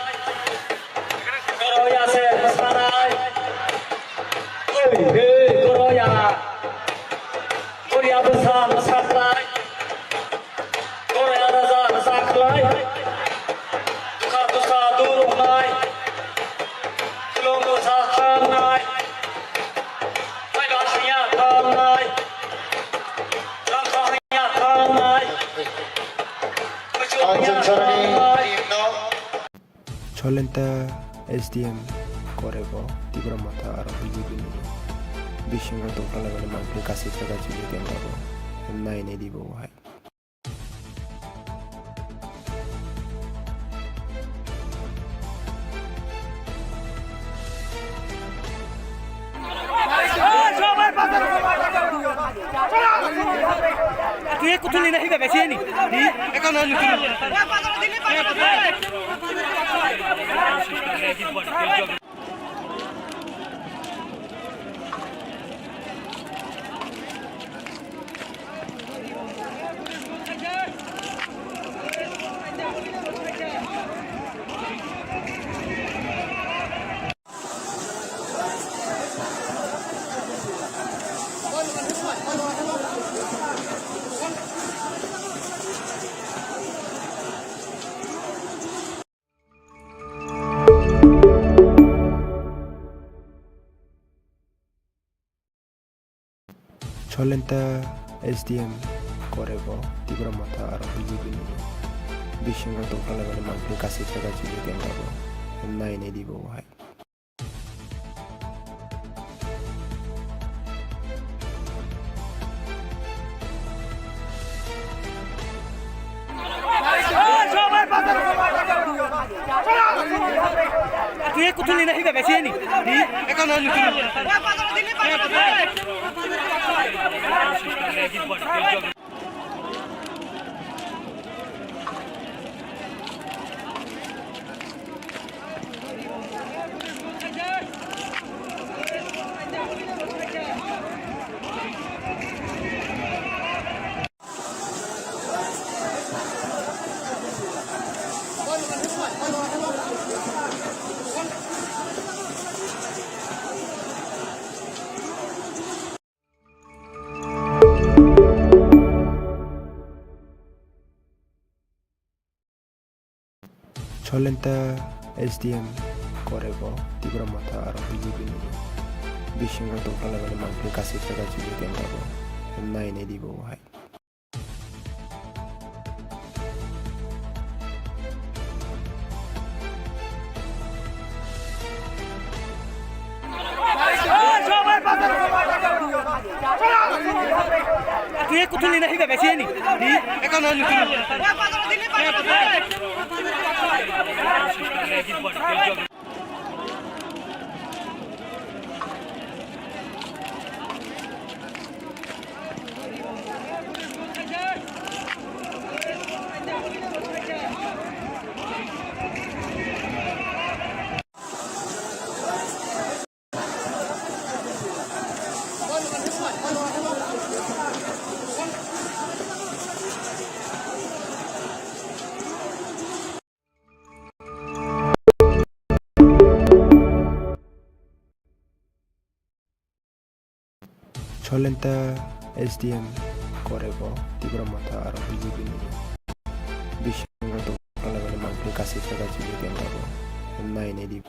Goroya se rwchanai. Oi, oi, Goroya. Goroya bwsa bwsa khlai. Goroya raja raja khlai. Dukha dukha duruknai. Khulum bwsa thangnai. Maiba hanya thangnai. Rangkha hanya thangnai. Kuchu hanya thangnai. Cholenta S D M Korebo Tipra Motha aro B J P ni bisingo tongthok laimani mangpili kasijak kaijak ni tenglago nai nai di bo hai. Tuye kuthuli na hiba besi ni. Di? Cholenta S D M Korebo Tipra Motha aro B J P ni bisingo tongthok laimani mangpili kasijak kaijak ni tenglago nai nai di bo hai. Tuye kuthuli na hiba besi ni. Di? Cholenta S D M Korebo Tipra Motha aro B J P ni bisingo tongthok laimani mangpili kasijak kaijak ni tenglago nai nai di bo hai. Tuye kuthuli na hiba besi ni. Di? Cholenta S D M Korebo Tipra Motha aro B J P ni bisingo Bising o tongthok khlaimani mangpili kasui phai kasui video ang abo. Nai nai di.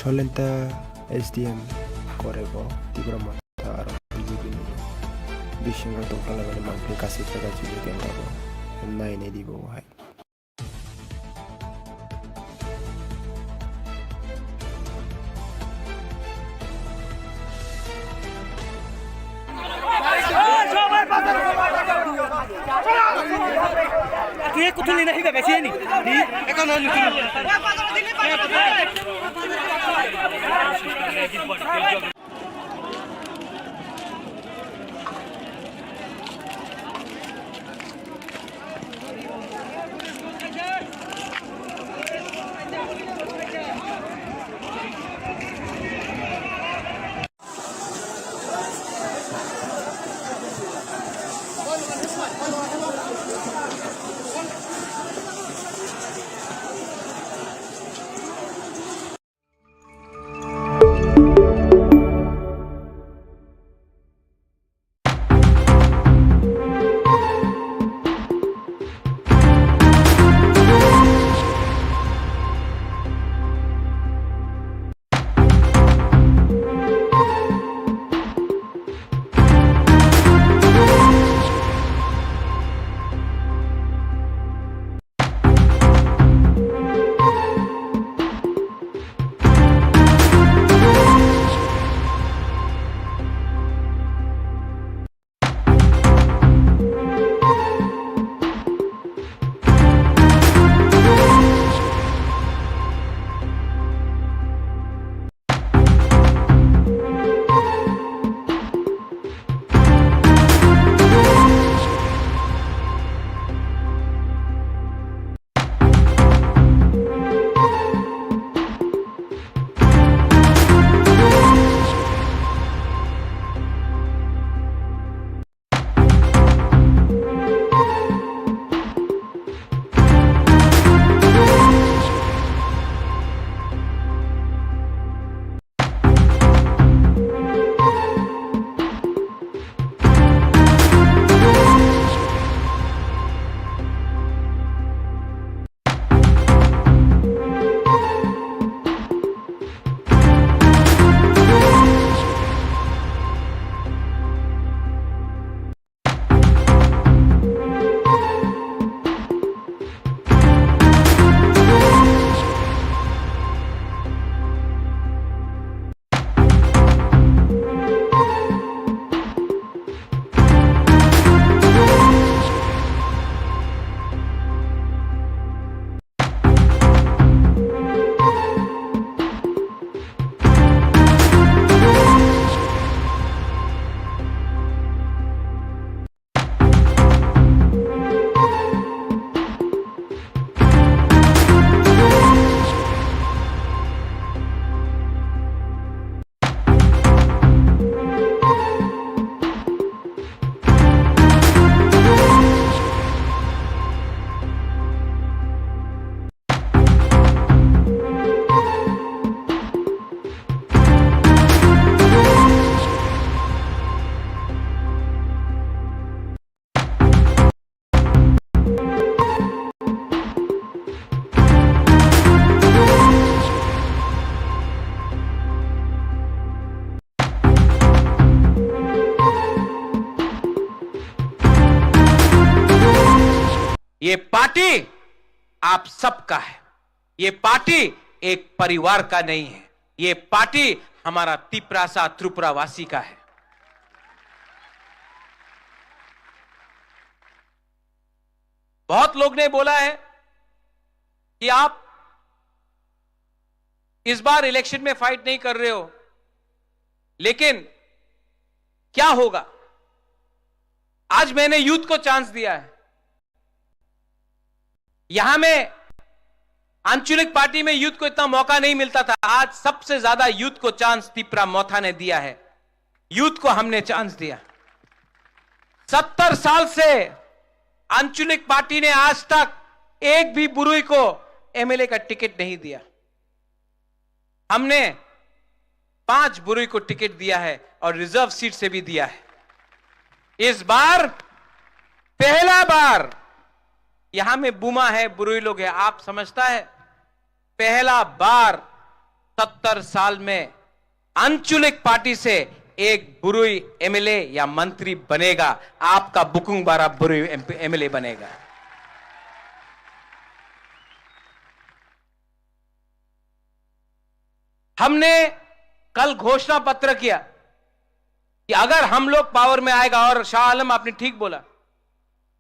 Cholenta S D M Korego Tipra Motha aro B J P ni bisingo tongthok laimani mangpili kasui phai kasui video ang abo. Nai nai di bo hai. Tuye kuthuli na hiba besi ni. Ni? ये पार्टी आप सबका है। ये पार्टी एक परिवार का नहीं है। ये पार्टी हमारा तिपरासा त्रिपुरावासी का है। बहुत लोग ने बोला है कि आप इस बार इलेक्शन में फाइट नहीं कर रहे हो, लेकिन क्या होगा? आज मैंने यूथ को चांस दिया है। यहां में आंचलिक पार्टी में यूथ को इतना मौका नहीं मिलता था। आज सबसे ज्यादा यूथ को चांस तिपरा मोथा ने दिया है। यूथ को हमने चांस दिया। सत्तर साल से आंचलिक पार्टी ने आज तक एक भी बुरुई को एमएलए का टिकट नहीं दिया। हमने पांच बुरुई को टिकट दिया है और रिजर्व सीट से भी दिया है। इस बार पहला बार यहां में बुमा है, बुरुई लोग है, आप समझता है, पहला बार सत्तर साल में आंचलिक पार्टी से एक बुरुई एमएलए या मंत्री बनेगा, आपका बुकुंग बारा बुरुई एमएलए बनेगा। हमने कल घोषणा पत्र किया कि अगर हम लोग पावर में आएगा, और शाह आलम आपने ठीक बोला,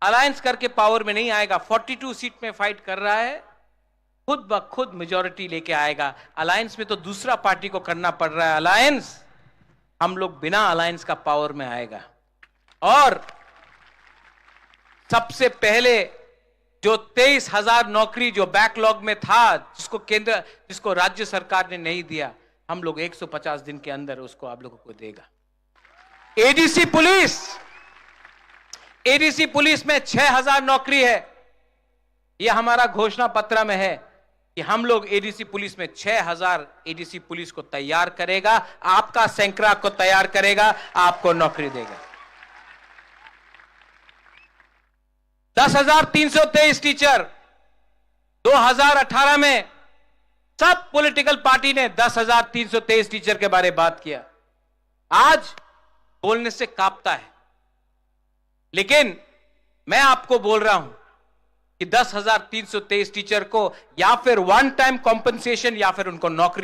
अलायंस करके पावर में नहीं आएगा, फोर्टी टू सीट में फाइट कर रहा है, खुद ब खुद मेजोरिटी लेके आएगा। अलायंस में तो दूसरा पार्टी को करना पड़ रहा है अलायंस, हम लोग बिना अलायंस का पावर में आएगा। और सबसे पहले जो तेईस हजार नौकरी जो बैकलॉग में था, जिसको केंद्र, जिसको राज्य सरकार ने नहीं दिया, हम लोग एक सौ पचास दिन के अंदर उसको आप लोगों को देगा। एडीसी पुलिस, एडीसी पुलिस में छह हजार नौकरी है। ये हमारा घोषणा पत्र में है कि हम लोग एडीसी पुलिस में छह हजार एडीसी पुलिस को तैयार करेगा, आपका सैकड़ा को तैयार करेगा, आपको नौकरी देगा। दस हजार तीन सौ तेईस टीचर, दो हजार अठारह में सब पॉलिटिकल पार्टी ने दस हजार तीन सौ तेईस टीचर के बारे में बात किया। आज बोलने से कांपता है, लेकिन मैं आपको बोल रहा हूं कि दस हजार तीन सौ तेईस टीचर को या फिर वन टाइम कॉम्पेंसेशन या फिर उनको नौकरी